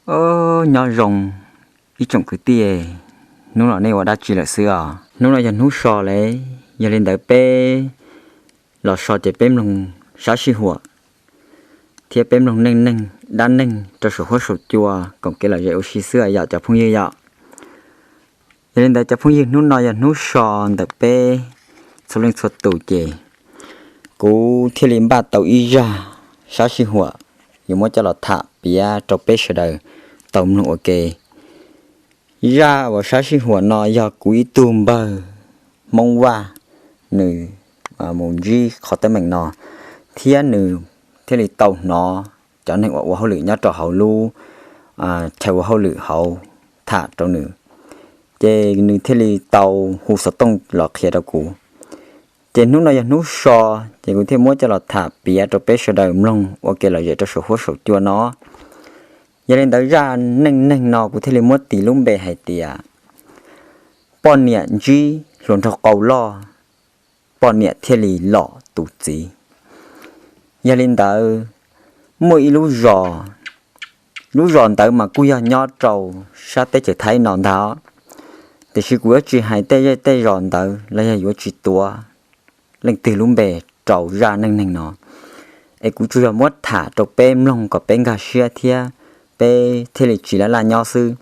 Os, nyob zoo ib tsoom kwv tij, hnub no nej ua dab tsi lawm xwb os? Hnub no yog hnub so lawm, yog li ntawd peb los so ces peb mloog sab sij huam thiab peb mloog neej neeg dab neeg rau saum huab saum cua koom kev lom zem ua si xwb yom cov phooj ywg yom. Yog li ntawd cov phooj ywg, hnub no yog hnub so ntawm peb txhua leej txhua tus ces kuv thiaj li npaj tau ib zaj sab sij huam yuav muab coj los tham piav rau peb sawv daws tau mloog ua ke. Zaj uas sab sij huam no yog kuv ib tug npawg Hmoob Vaj, nws mus ntsib qhov teeb meem no thiab nws thiaj li tau hnov cov neeg uas ua hauj lwm nyob rau hauv lub chaw ua hauj lwm hauv tham rau nws, ces nws thiaj li tau hu xov tooj los qhia rau kuv. Ces hnub no yog hnub so, ces kuv thiaj muab coj los tham piav rau peb sawv daws mloog ua kev lom zem rau saum huab saum cua no. Yog li ntawd zaj neej neeg no kuv thiaj li muab tis lub npe hais tias poj niam ntsib hluas nraug qau loj, poj niam thiaj li lom tus txiv. Yog li ntawd, muaj ib lub zos, lub zos ntawd mas kuj yog nyob rau sab teb chaws Thaib no ntag, tiam sis kuv yuav tsis hais tej zej tej zos ntawd los yog yuav tsis tuav leej twg lub npe rau zaj neej neeg no, es kuv tsuas yog muab tham rau peb mloog kom peb nkag siab thiab peb thiaj li tsis laj laj nyob xwb.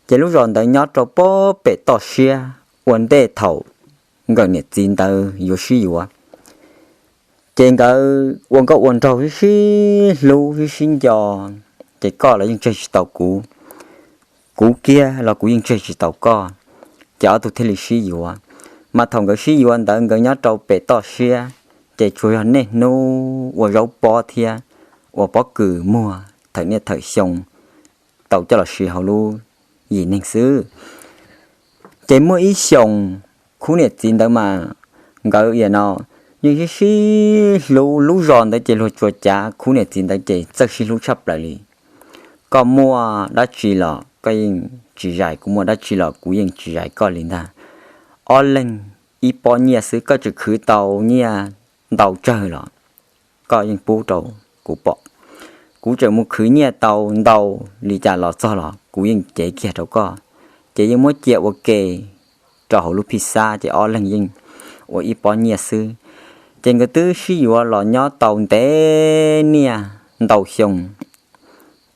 Ces lub zos ntawd nyob rau pem toj siab, ua ntej thaum nkawm niam txiv ntawd yuav sib yuav, ces nkawd ua nkauj ua nraug sib sib hlub sib sib nco, ces koj los yeej tseg tsis tau kuv, kuv kiag los kuv yeej tseg tsis tau koj, ces ob tug thiaj li sib yuav. Mas thaum nkawd sib yuav ntawd nkawd nyob rau pem toj siab, ces tsuas yog niaj hnub ua zaub pob thiab ua pob kws muag thawm niaj thawm xyoo tau coj los siv hauv lub yim neeg xwb. Ces muaj ib xyoos, khub niam txiv ntawd mas nkawd nim no yeej sib sib hlub, lub zos ntawd ces luag tsuas cav khub niam txiv ntawd ces txawj sib hlub tshaj plaws li. Koj muaj dab tsi los koj yeej tsis zais kuv, muaj dab tsi los kuv yeej tsis zais koj li ntag. Ob leeg ib pob nyiaj xwb, koj tseem khwv tau nyiaj ntau tsawg los koj yeej pub rau kuv pom. Kuv tseem mus khwv nyiaj tau ntau li cas los txog los kuv yeej cev kiag rau koj, ces yeej muab cia ua ke rau hauv lub phij xab, ces ob leeg yeej ua ib pob nyiaj xwb. Ces nkawd twb sib yuav los nyob tau ntev niaj ntau xyoo,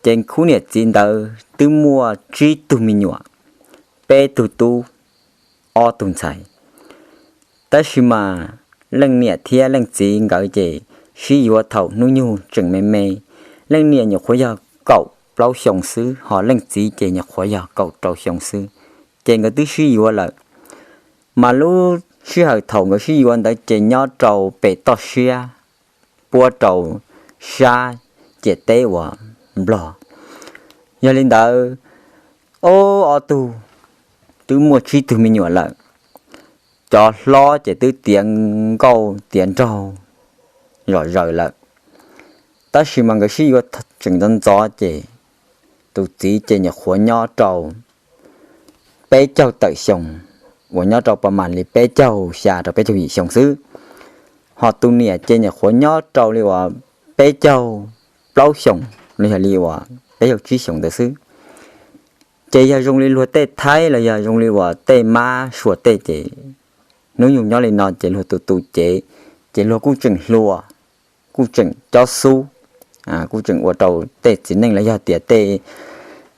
ces khub niam txiv ntawd twb muaj tsib tug me nyuam, peb tug tub, ob tug ntxhais. Tab sis mas leej niam thiab leej txiv nkawd ces sib yuav thaum hnub nyoog tseem me me. Leej niam nyuam qhuav yog kaum plaub xyoo xwb, ho leej txiv ces nyuam qhuav yog kaum rau xyoo xwb, ces nkawd twb sib yuav lawm. Mas lub sij hawm thaum nkawd sib yuav ntawd ces nyob rau pem toj siab, puab rau sab ciam teb uas Nplog. Yog li ntawd, ob tug twb muaj tsib tug me nyuam lawm. Cov hlob ces twb tiav nkauj tiav nraug zom zaws lawm, tab sis mas nkawd sib yuav tseem ntxov ntxov ces tus txiv ces nyuam qhuav nyob rau peb caug tawm xyoo, uas nyob rau pas mas li peb caug xya rau peb caug yim xyoo xwb. Ho tus niam ces nyuam qhuav nyob rau li uas peb caug plaub xyoos los yog li uas peb caug tsib xyoos ntawd xwb. Ces yog zoo li luag tej Thaib los yog zoo li uas tej mab suav tej ces hnub nyoog nyob li no ces luag tus tus cev, ces luag kuj tseem hluas, kuj tseem cob xub, kuj tseem ua rau tej txiv neej los yog tias tej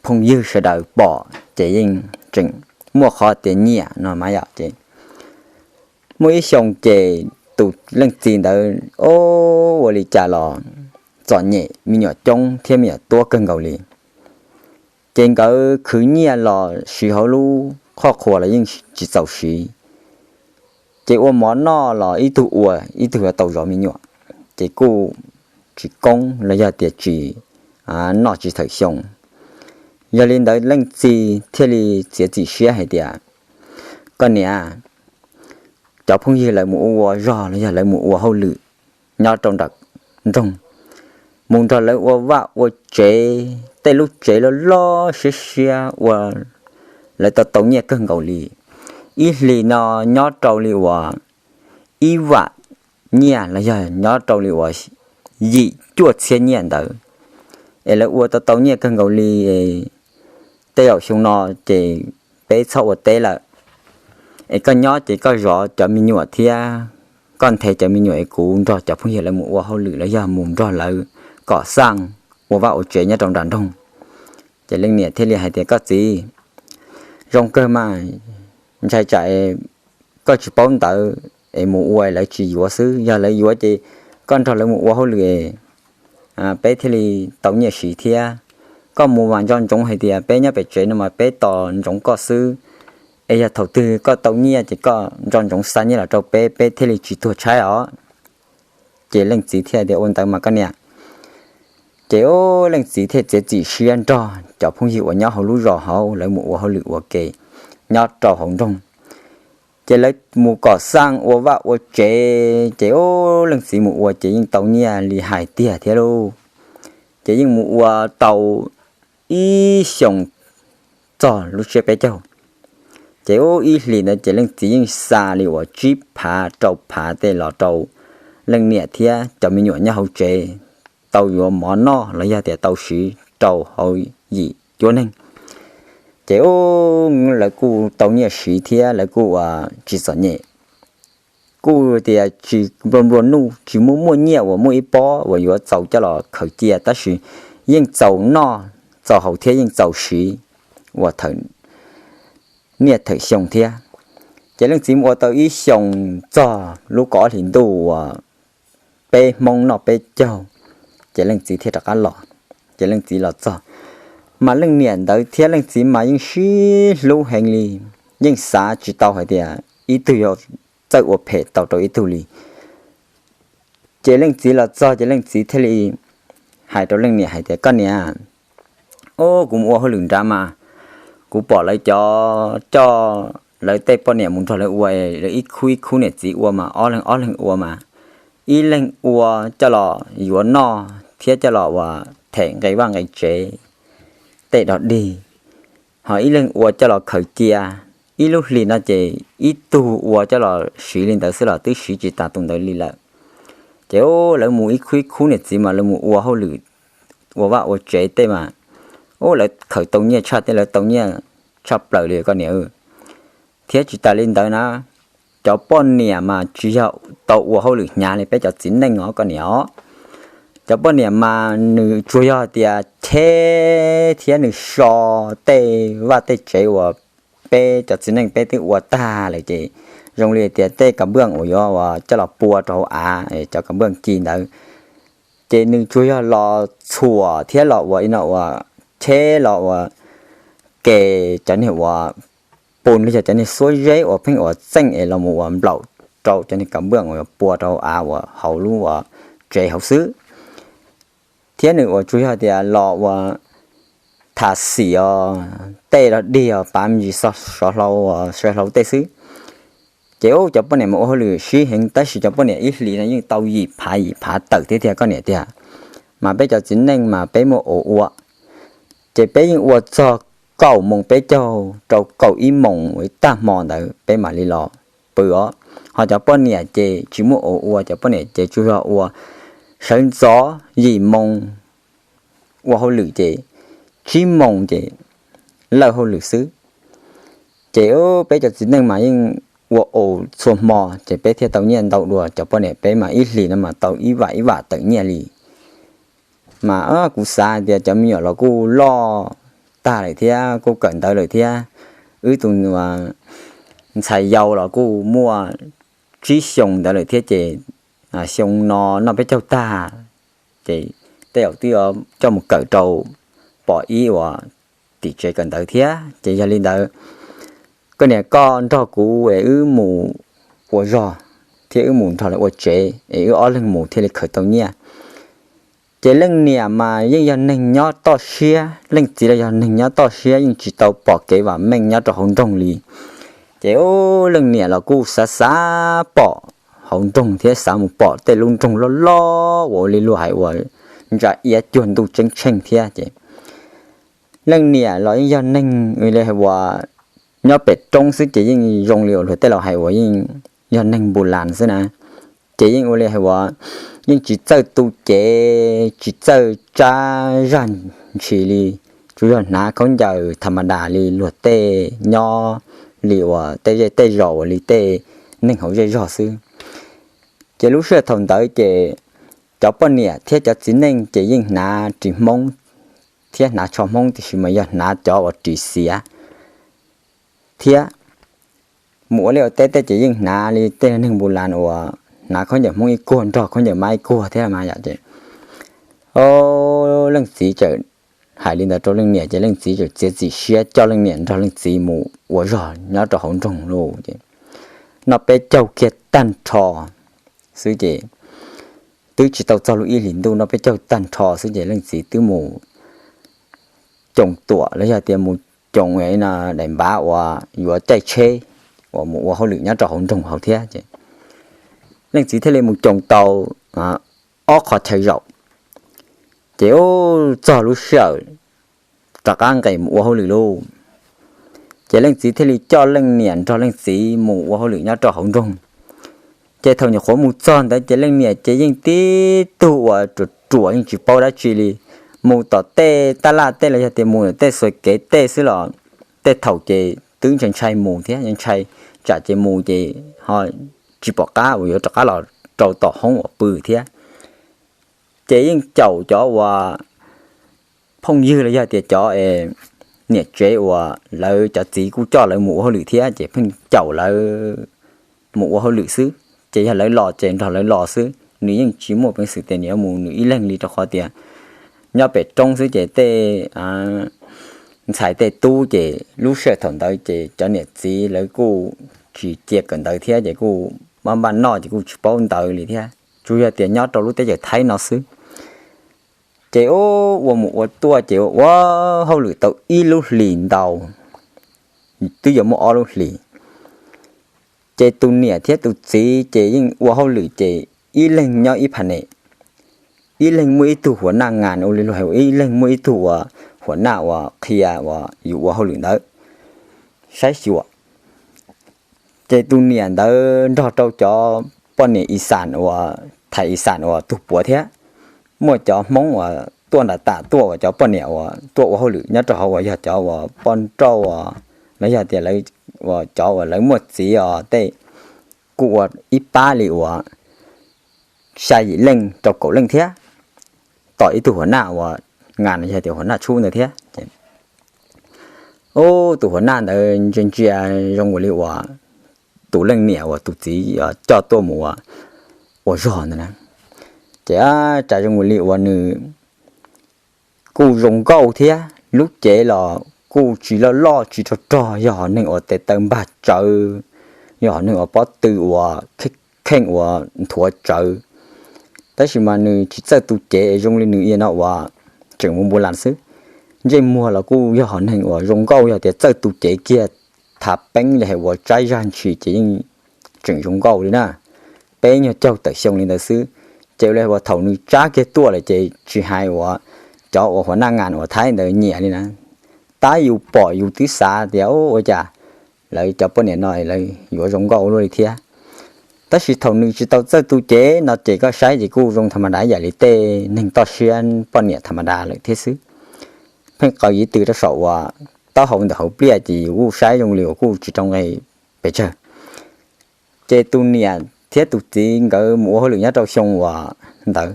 phooj ywg sawv daws pom ces yeej tseem muaj qhov tias nyiam no mas yom. Ces muaj ib xyoo ces tus leej txiv ntawd ua li cas los txom nyem, me nyuam coob thiab me nyuam tuab kawg nkaus li. Ces nkawd khwv nyiaj los siv hauv lub qhoj qhuas los yeej tsis txaus siv. Ces ua mov noj los ib tug ua ib tug yuav tau zov me nyuam, ces kuj tsis koob los yog tias tsis noj tsis thawm xyoo. Yog li ntawd leej txiv thiaj li txiav txim siab hais tias, koj niam, cov phooj ywg lawv mus ua ua zog los yog lawv mus ua hauj lwm nyob rau nram nroog, mus nrog lawv ua vaj ua tsev, tej lub tsev loj loj siab siab ua, lawv tau tau nyiaj kawg nkaus li. Ib hlis no nyob rau li uas ib vam nyiaj los yog nyob rau li uas yim cuaj txhiab nyiaj ntawd, es lawv ua tau tau nyiaj kawg nkaus li. Tej zaum xyoo no ces peb txhob ua teb lawm, es koj nyob ces koj zov cov me nyuam thiab koj nthe cov me nyuam es kuv nrog cov phooj ywg lawv mus ua hauj lwm los yog mus nrog lawv kom xaj ua vaj ua tsev nyob rau nram nroog. Ces leej niam thiaj li hais tias, Koj txiv, zoo kawg mas, ntshai tsam koj tsis paub ntawd es mus ua lawv tsis yuav xwb. Yog lawv yuav ces koj nrog lawv mus ua hauj lwm, peb thiaj li tau nyiaj siv thiab. Koj mus mas nco ntsoov hais tias peb nyob pem tsev no mas peb tos ntsoov koj xwb, es yog thaum twg koj tau nyiaj ces koj nco ntsoov xa nyiaj los rau peb, peb thiaj li tsis tuag tshaib os. Ces leej txiv thiaj tias, Ua ntawd mas koj niam. Ces leej txiv thiaj txiav txim siab nrog cov phooj ywg uas nyob hauv lub zos hauv lawv mus ua hauj lwm ua ke nyob rau hauv nroog. Ces lawv mus kom xaj ua vaj ua tsev, ces leej txiv mus ua ces yeej tau nyiaj li hais tiag thiab lauj. Ces yeej mus ua tau ib xyoos txog lub tsiab peb caug. Ces ib hlis ntawd ces leej txiv yeej xa li uas tsib phav rau phav tej los rau leej niam thiab cov me nyuam nyob hauv tsev tau yuav mov noj los yog tias tau siv rau hauv yim cuab neeg. Ces lawv kuj tau nyiaj siv thiab lawv kuj ua tsis txom nyem, kuj tias tsis nplua nplua nuj, tsis muaj muaj nyiaj uas muaj ib pob uas yuav txaus coj los khaws cia, tab sis yeej txaus noj txaus haus thiab yeej txaus siv uas niaj thawm xyoo thiab. Ces leej txiv mus ua tau ib xyoos txog lub kaum ob hlis ntuj uas peb Hmoob noj peb caug, ces leej txiv thiaj rov qab los. Ces leej txiv los txog, mas leej niam ntawd thiab leej txiv mas yeej sib hlub heev li, yeej xav tsis tau hais tias ib tug yuav txawj ua phem tau rau ib tug li. Ces leej txiv los txog ces leej txiv thiaj li hais rau leej niam hais tias, Koj niam, o, kuv mus ua hauj lwm nrad mas kuv pom lawv cov coj lawv tej poj niam mus nrog lawv ua, lawv ib khub ib khub niam txiv ua mas ob leeg ob leeg ua mas, ib leeg ua coj los yuav noj thiab coj los ua them nqe vaj nqe tsev tej dog dig, ho ib leeg ua coj los khaws cia. Ib lub hlis no ces ib tug ua coj los siv li ntawd xwb los twb siv tsis tas tus ntawd li lawm. Ces lawv mus ib khub ib khub niam txiv mas lawv mus ua hauj lwm ua vaj ua tsev tej mas, o, lawv khaws tau nyiaj tshaj tej, lawv tau nyiaj tshaj plaws li koj niam. Thiab tsis tas li ntawd na, cov poj niam mas tsis yog tau ua hauj lwm hnyav li peb cov txiv neej os koj niam os. Cov poj niam mas nws tsuas yog tias cheb thiab nws so tej vaj tej tsev uas peb cov txiv neej peb twb ua tag lawm ces zoo li tias tej kav npaj uas yuav ua coj los pua rau hauv av, cov kav npaj ci ntawd, ces nws tsuas yog los txhuam thiab los ua ib no ua cheb los ua ke cov niag uas pus los yog cov niag xuab zeb uas pheej ua txeej es los mus ua nplaum rau cov niag kav npaj uas yuav pua rau hauv av uas hauv lub uas tsev hauv xwb. Thiab nws uas tsuas yog tias los ua tham xim os, tej dog dig os, pav me ntsis sov hlau, saw hlau tej xwb. Ces cov poj niam mas ua hauj lwm sib heev tab sis cov poj niam ib hlis no yeej tau yim phav yim phav tawm thiab tiag koj niam tiag. Mas peb cov txiv neej mas peb muaj ua ua, ces peb yeej ua txog kaum moos peb caug rau kaum ib moos uas tag hmo ntawd peb mam li los pw os. Ho cov poj niam ces tsis muaj ua ua, cov poj niam ces tsuas yog ua sawv ntxov yim moos ua hauj lwm ces tsib moos ces lawj hauj lwm xwb. Ces peb cov txiv neej mas yeej ua ua txhua hmo ces peb thiaj tau nyiaj ntau dua. Cov poj niam peb mas ib hlis no mas tau ib vam ib vam tawm nyiaj li. Mas kuv xav hais tias cov me nyuam los kuj loj tag lawm thiab kuj kawm ntawv lawm thiab. Wb tus ntxhais yau los kuj muaj tsib xyoos ntawd lawm thiab ces xyoo no noj peb caug tag ces tej zaum twb coj mus kawm rau pom ib uas tim tsev kawm ntawv thiab. Ces yog li ntawd, koj niam koj nrog kuv es wb mus ua zog thiab wb mus nrog lawv ua tsev es wb ob leeg mus thiaj li khaws tau nyiaj. Ces leej niam mas yeej yog neeg nyob toj siab, leej txiv los yog neeg nyob toj siab yeej tsis tau pom kev vam meej nyob rau hauv nroog li. Ces leej niam los kuj xav xav pom hauv nroog thiab xav mus pom tej lub nroog loj loj uas ua li luag hais uas ntsa iab cuag ntuj tseeb tsheej thiab ces leej niam los yeej yog neeg uas nyob pem roob xwb ces yeej zoo li uas luag tej laus hais uas yeej yog neeg npu las xwb na. Ces yeej ua li hais uas yeej tsis txawj tu cev tsis txawj tsab zaj ntshis li, tsuas yog hnav khaub ncaws tham ma das li luag tej nyob li uas tej zej tej zos uas li tej neeg hauv zej zog xwb. Ces lub sij hawm thaum ntawd ces cov poj niam thiab cov txiv neej ces yeej hnav ris Hmoob thiab hnav tsho Hmoob, tiam sis mas yog hnav cov uas ris xiav thiab mus ua liaj ua teb tej ces yeej hnav li tej neeg npu las uas hnav khaub ncaws Hmoob ib kuag nrog khaub ncaws mab ib kuag thiab mas yom. Ces leej txiv txawm hais li ntawd rau leej niam ces leej txiv txawm txiav txim siab coj leej niam nrog leej txiv mus ua zog nyob rau hauv nroog lauj. Ces noj peb caug kiag tag nrho xwb ces twb tsis tau txog lub ib hlis ntuj, noj peb caug tag nrho xwb ces leej txiv twb mus coos tuam los yog tias mus coos daim npav uas yuav caij tsheb uas mus ua hauj lwm nyob rau hauv nroog hauv thiab. Ces leej txiv thiaj li mus coos tau ob qho chaw zaum, ces txog lub sij hawm rov qab nqes mus ua hauj lwm lauj. Ces leej txiv thiaj li coj leej niam nrog leej txiv mus ua hauj lwm nyob rau hauv nroog. Ces thaum nyuam qhuav mus txog ntawd ces leej niam ces yeej tib tug uas ruam ruam yeej tsis paub dab tsi li, mus tom tej taj laj tej los yog tias mus tej xuas kev tej xwb los tej thaum ces twb ntshai ntshai mus thiab, ntshai tsam ces mus ces ho tsis pom qab uas yuav rov qab los rau tom hoob uas pw thiab. Ces yeej caum cov uas phooj ywg los yog tias cov niam tsev uas lawv cov txiv kuj coj lawv mus ua hauj lwm thiab ces pheej caum lawv mus ua hauj lwm xwb. Ces yog lawv los ces nrog lawv los xwb, nws yeej tsis muaj peev xwm tias nws yuav mus nws ib leeg li rau qhov tias nyob pem roob xwb ces tej ntxhais tej tub ces lub sij hawm thaum ntawd ces cov niam txiv lawv kuj tsis cia kawm ntawv thiab ces kuj maj npaj noj ces kuj tsis paub ntawv li thiab, tsuas yog tias nyob rau lub teb chaws Thaib no xwb. Ces ua mus ua tuaj ces ua hauj lwm tau ib lub hlis ntau, twb yuav muaj ob lub hlis. Ces tus niam thiab tus txiv ces yeej ua hauj lwm ces ib leeg nyob ib pha ne, ib leeg muaj ib tug huas naj ngas ua li luag hais, ib leeg muaj ib tug uas huas naj uas qhia uas yus ua hauj lwm ntawd saib xyuas. Ces tus niam ntawd nrog rau cov poj niam ixas uas thais ixas uas tug puav thiab, muaj cov Hmoob uas tuaj nram tas tuaj uas cov poj niam uas tuaj ua hauj lwm nyob rau hauv uas yog cov uas poj nrauj uas los yog tias lawv, uas cov uas lawv muaj txiv os tej kuj ua ib pab li uas xya yim leej rau kaum leej thiab, tom ib tug huas naj uas ngas yog tias huas naj tshub ntawd thiab. Ub, tus huas naj ntawd ntsia ntsia zoo li uas tus leej niam uas tus txiv coj tuaj mus ua zog ntawd na, ces tsam zoo li uas nws kuj zoo nkauj thiab, lub cev los kuj tsis loj loj tsis rog rog, yog hom neeg uas tes taw npag tsawv, yog hom neeg uas pob tw uas kheej uas nthuav tsawv. Tab sis mas nws tsis txawj tu cev es zoo li nws ib yam no uas tseem mus npu las xwb. Ntsej muag los kuj yog hom neeg uas zoo nkauj, yog tias txawj tu cev kiag thav peeb li hais uas tsab zaj ntshis ces yeej tseem zoo nkauj li na. Peb nyuag caug tawm xyoo li ntawd xwb, ces ua li uas thaum nws tsab kiag tuaj lawm ces tsis hais uas cov uas huas naj ngas uas Thaib ntawd nyiam li na, tab yus pom yus twb xav tias ua cas lawv cov poj niam no lawv yuav zoo nkauj luaj li thiab. Tab sis thaum nws tsis tau txawj tu cev no ces koj saib ces kuj zoo tham ma das ib yam li tej neeg toj siab poj niam tham ma das lawm thiab xwb. Pheej qaws ib tw rau saum uas taub hau ntawm hauv pliaj ces yus kuj saib zoo li uas kuj tsis rau nqe pes tsawg. Ces tus niam thiab tus txiv nkawd mus ua hauj lwm nyob rau xyoo uas ntawd,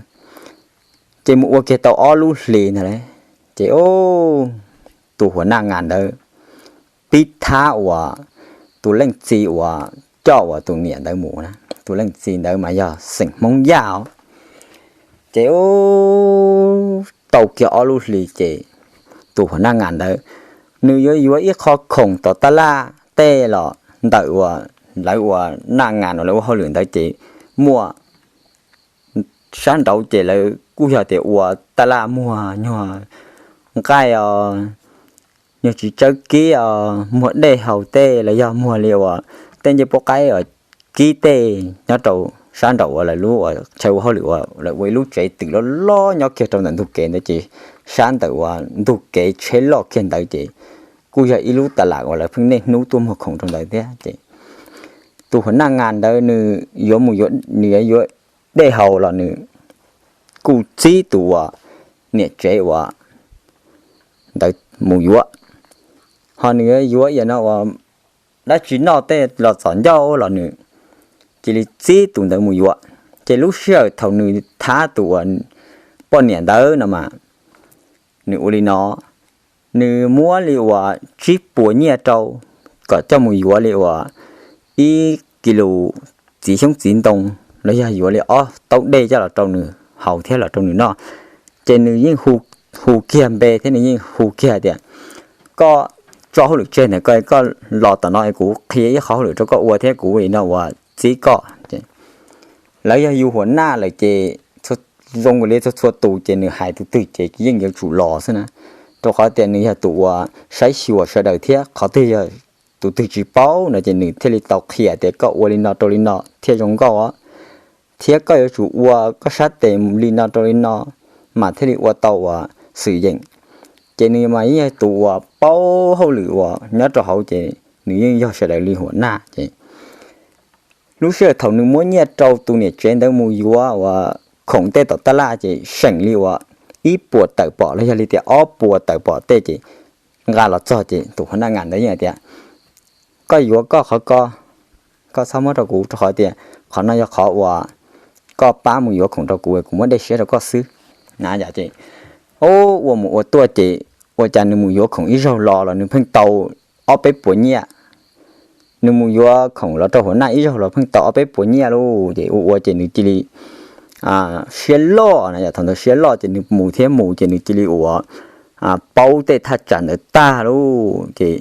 ces mus ua kiag tau ob lub hlis ntawd, ces tus huas naj ngas ntawd pib thab uas tus leej txiv uas coj uas tus niam ntawd mus na, tus leej txiv ntawd mas yog xeem Hmoob Yaj os. Ces tau kiag ob lub hlis ces tus huas naj ngas ntawd nws yuav yuav ib qho khoom tom taj laj tej los ntawm uas lawv uas naj ngas uas lawv ua hauj lwm ntawd ces muaj sab nraud ces lawv kuj yog tias ua taj laj muag nyuag nqaij os, nyuag tsis tsawb kib os, muag dej haus tej los yog muag li uas tej ncej puab qaib uas kib tej nyob rau sab nraum uas lawv lub uas chaw ua hauj lwm uas lawv ua ib lub tsev twm loj loj nyob kiag rau ntawm ntug kev ntawd ces sab ntawm uas ntug kev tsheb loj kiag ntawd ces kuj yog ib lub tas las uas lawv pheej niaj hnub tuaj muag khoom rau ntawd thiab ces tus huas naj ngas ntawd nws yuav mus yuav, nws yuav yuav dej haus los nws kuj txib tus uas niam tsev uas ntawd mus yuav. Ho nws yuav yuav ib yam no uas dab tsi noj tej los txom ncauj los nws cia li txib tus ntawd mus yuav. Ces lub sij hawm thaum nws thab tus uas poj niam ntawd no mas, nws ua li no, nws muab li uas tsib puas nyiaj rau kom coj mus yuav li uas ib kis lus txiv xyoob txiv ntoo los yog yuav li ob taub dej coj los rau nws haus thiab los rau nws noj. Ces nws yeej hu kiag npe thiab nws yeej hu kiag tias, koj tso hauj lwm tseg ntawm koj, koj los tom no kuv qhia ib qho hauj lwm rau koj ua thiab kuv li no uas txib koj. Lawv yog yus huas naj lawm ces zoo li txhua txhua tus ces nws hais tus twg ces yeej yuav tsum los xwb na, rau qhov tias nws yog tus uas saib xyuas sawv daws thiab qhov twg yog tus twg tsis paub no ces nws thiaj li tau qhia tias koj ua li no rau li no thiaj zoo nkauj os, thiab koj yuav tsum ua koj sab tes li no rau li no mas thiaj li ua tau uas xwm yeem. Ces nws mas yeej yog tus uas paub hauj lwm uas nyob rau hauv ces nws yeej yog sawv daws li huas naj ces lub sij hawm thaum nws muab nyiaj rau tus niam tsev ntawd mus yuav uas khoom tej tom taj laj ces seem li uas ib puas tawm pom los yog li tias ob puas tawm pom tej ces nqa los txog ces tus huas naj ngas ntawd yeej hais tias, koj yuav koj qhov ko, koj txhob muab rau kuv rau qhov tias qhov no yog qhov uas koj pab mus yuav khoom rau kuv, kuv muab dej siab rau koj xwb na. Yog ces ua mus ua tuaj ces ua cas nws mus yuav khoom ib zaug los los nws pheej tau ob peb puas nyiaj. Nws mus yuav khoom los rau huas naj ib zaug los pheej tau ob peb puas nyiaj lauj. Ces ua ua ces nws cia li siab loj na, yog thaum ntawd siab loj ces nws mus thiab mus ces nws cia li uas paub tej thaj tsam ntawd tag lauj. Ces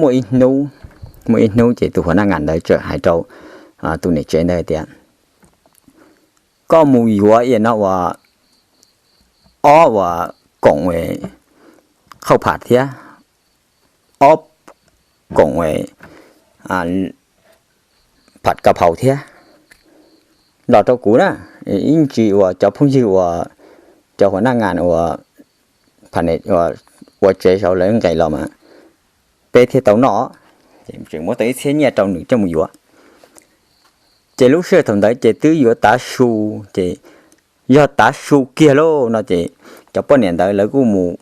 muaj ib hnub, muaj ib hnub ces tus huas naj ngas ntawd txawm hais rau tus niam tsev ntawd tias, koj mus yuav ib yam no uas ob uas koom qhauj pham thiab ob koom pham ka phaus thiab los rau kuv na. Ib ntsis uas cov phooj ywg uas cov huas naj ngas uas ua tsev saud lawv nqes los mas peb thiaj tau noj. Tseem muab tau ib txhiab nyiaj rau nws coj mus yuav. Ces lub sij hawm thaum ntawd ces twb yuav tav su, ces yog tav su kiag lauj no ces cov poj niam ntawd lawv kuj mus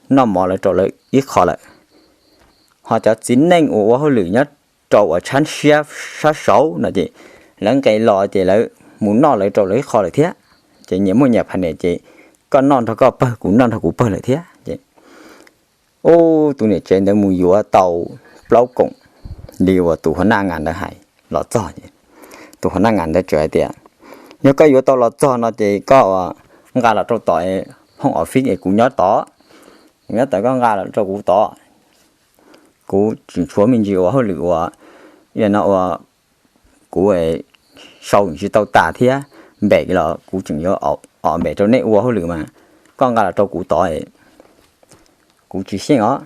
noj mov lawv rau lawv ib qho lawm. Ho cov txiv neej uas ua hauj lwm nyob rau uas tshab siab sab saud no ces lawv nqes los ces lawv mus noj lawv rau lawv ib qho lawm thiab. Ces nyias muaj nyias phab niam ces koj noj nrog koj pawg, kuv noj nrog kuv pawg lawm thiab. Ces tus niam tsev ntawd mus yuav tau plaub koom li uas tus huas naj ngas ntawd hais los txog ces tus huas naj ngas ntawd txawm hais tias, yog koj yuav tau los txog no ces koj nqa los rau tom hoob office es kuv nyob tod, kuv nyob tod, koj nqa los rau kuv tod. Kuv tseem tshuav me ntsis ua hauj lwm uas ib yam no uas kuv sau tsis tau tas thiab, npem los kuv tseem yuav om npem rau nej ua hauj lwm mas koj nqa los rau kuv tod, kuv tsis xyeej os.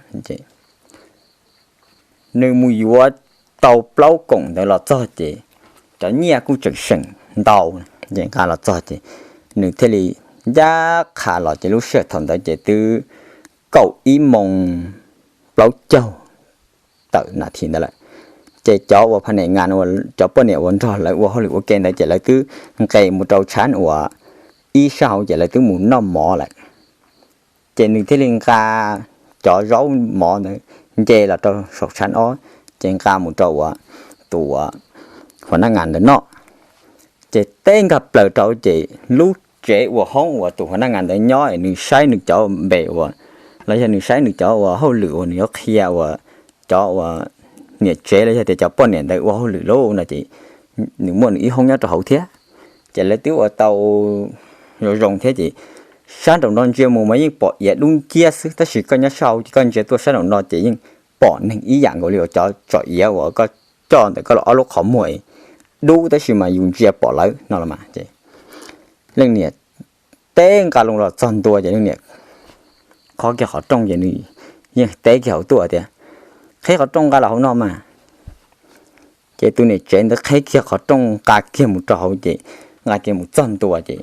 Nws mus yuav tau plaub koom ntawd los txog ces cov nyiaj kuj tseem seem ntau, ces nqa los txog ces nws thiaj li ncaj qha los ces lub sij hawm thaum ntawd ces twb kaum ib moos plaub caug tawm nas this ntawd lawm. Ces cov uas phab niam ngas, cov poj niam uas nrog lawv ua hauj lwm ua ke ntawd ces lawv twb nqes mus rau tshab uas ib sab hauv ces lawv twb mus noj mov lawm. Ces nws thiaj li nqa cov zaub mov ntawd nce los rau saum tshab ob, ces nqa mus rau uas tus huas naj ngas ntawd noj. Ces teb nkag plaws rau ces lub tsev uas hoob uas tus huas naj ngas ntawd nyob es nws saib nws cov npe uas, los yog nws saib nws cov uas hauj lwm uas nws yuav qhia uas cov uas niam tsev los yog tias cov poj niam ntawd ua hauj lwm lauj no ces nws muaj nws ib hoob nyob rau hauv thiab. Ces lawv twb ua tau zoo zoo thiab ces sab nraum no ntsia mus mas yeej pom iav dub nciab xwb, tab sis koj nyob sab hauv ces koj ntsia tuaj sab nraum no ces yeej pom neeg ib yam nkaus li uas cov tsom iav uas koj coj ntawm koj ob lub qhov muag dub tab sis mas yus ntsia pom lawv no los mas. Leej niam teb nqa loo los txog ntua ces leej niam qhib kiag qhov rooj ces nws yeej teb kiag hauv tuaj tias, qhib qhov rooj nqa los hauv no mas. Ces tus niam tsev ntawd qhib kiag qhov rooj nqa kiag mus rau hauv ces nqa kiag mus txog ntua ces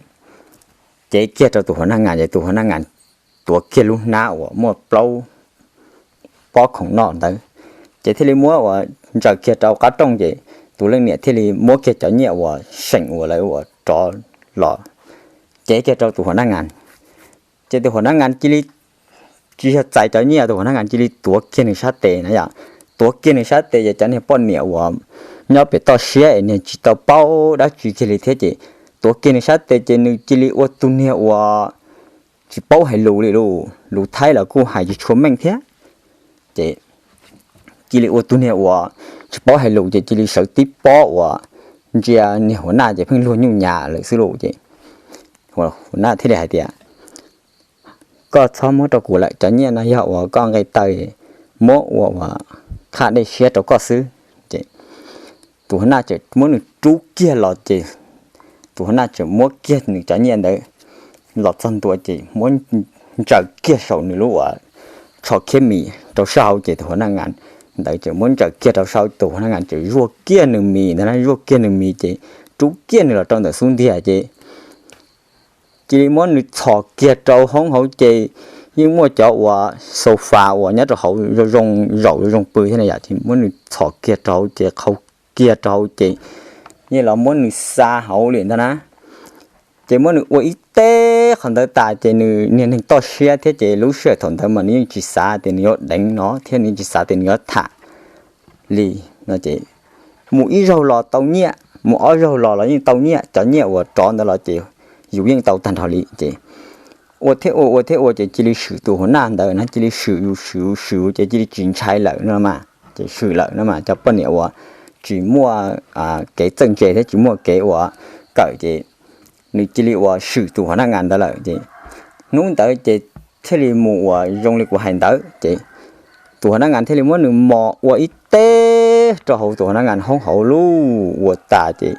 cev kiag rau tus huas naj ngas ces tus huas naj ngas tuav kiag lub hnab uas muaj plaub pob khoom noj ntawd, ces thiaj li muab uas ntsaws kiag rau qab rooj ces tus leej niam thiaj li muab kiag cov nyiaj uas seem uas lawv uas rov los cev kiag rau tus huas naj ngas. Ces tus huas naj ngas cia li tsis yog txais cov nyiaj, tus huas naj ngas cia li tuav kiag nws sab tes na yom. Tuav kiag nws sab tes ces cov niag poj niam uas nyob pem toj siab es niag tsis tau paub dab tsi kiag li thiab ces tuav kiag nws sab tes ces nws cia li ua tus niag uas tsis paub hais lus li lauj, lus Thaib los kuj hais tsis tshua meej thiab. Ces cia li ua tus niag uas tsis paub hais lus ces cia li sawv tib pob uas ntsia niag huas naj ces pheej luag nyuj nyas lawm xwb lauj. Ces huas naj thiaj li hais tias, koj txhob muab rau kuv lawm, cov nyiaj no yog uas koj nqe taw muab ua uas qhaj dej siab rau koj xwb. Ces tus huas naj tseem muab nws rub kiag los ces tus huas naj tseem muab kiag nws cov nyiaj ntawd los txog ntua ces muab ntsaws kiag saum nws lub uas tsho khiab mis rau sab hauv ces tus huas naj ngas ntawd tseem muab ntsaws kiag rau sab hauv, tus huas naj ngas tseem zuaj kiag nws mis ntag na, zuaj kiag nws mis ces rub kiag nws los rau ntawm xub ntiag ces cia li muab nws txhos kiag rau hoob hauv ces yeej muaj cov uas sofa uas nyob rau hauv zoo zoo zaum zoo zoo pw thiab na yom, ces muab nws txhos kiag rau hauv ces qhau kiag rau hauv ces yeej los muab nws xa hauv li ntag na. Ces muab nws ua ib teb qhov ntawd tas ces nws niag neeg toj siab thiab ces lub sij hawm thaum ntawd mas nws yeej tsis xav tias nws yuav deev no thiab nws yeej tsis xav tias nws yuav tham li no ces mus ib zaug los tau nyiaj, mus ob zaug los los yeej tau nyiaj, cov nyiaj uas rov ntawd los ces yus yeej tau tag nrho li ces ua thiab ua ua thiab ua ces cia li swm tus huas naj ntawd na, cia li swm yus swm yus swm ces cia li tsis ntshai lawm no mas, ces swm lawm no mas cov poj niam uas tsis muaj kev txawj ntse thiab tsis muaj kev uas kawm ces nws cia li uas swm tus huas naj ngas ntawd lawm ces hnub ntawd ces thiaj li mus uas zoo li kuv hais ntawd ces tus huas naj ngas thiaj li muab nws mos ua ib teb rau hauv tus huas naj ngas hoob hauv lub ua tas ces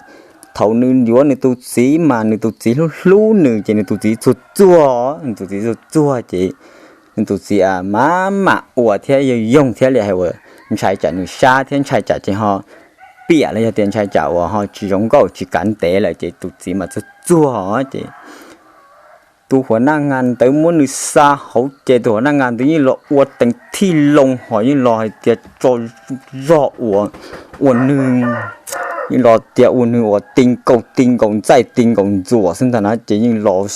thaum nws yuav nws tus txiv mas nws tus txiv hlub hlub nws ces nws tus txiv txuag txuag, nws tus txiv txuag txuag ces nws tus txiv a mam mam ua thiab yog yoog thiab li hais uas ntshai tsam nws sab thiab ntshai tsam ces ho piam los yog tias ntshai tsam uas ho tsis zoo nkauj tsis kav ntev lawm ces tus txiv mas txuag txuag ces tus huas naj ngas ntawd muab nws xa hauv ces tus huas naj ngas ntawd yeej los ua teev thij loo ho yeej los hais tias tso zog uas ua nws, yeej los tias ua nws uas ti nkaus ti nkaus ntxaij ti nkaus ntxuam xwb ntag na ces yeej los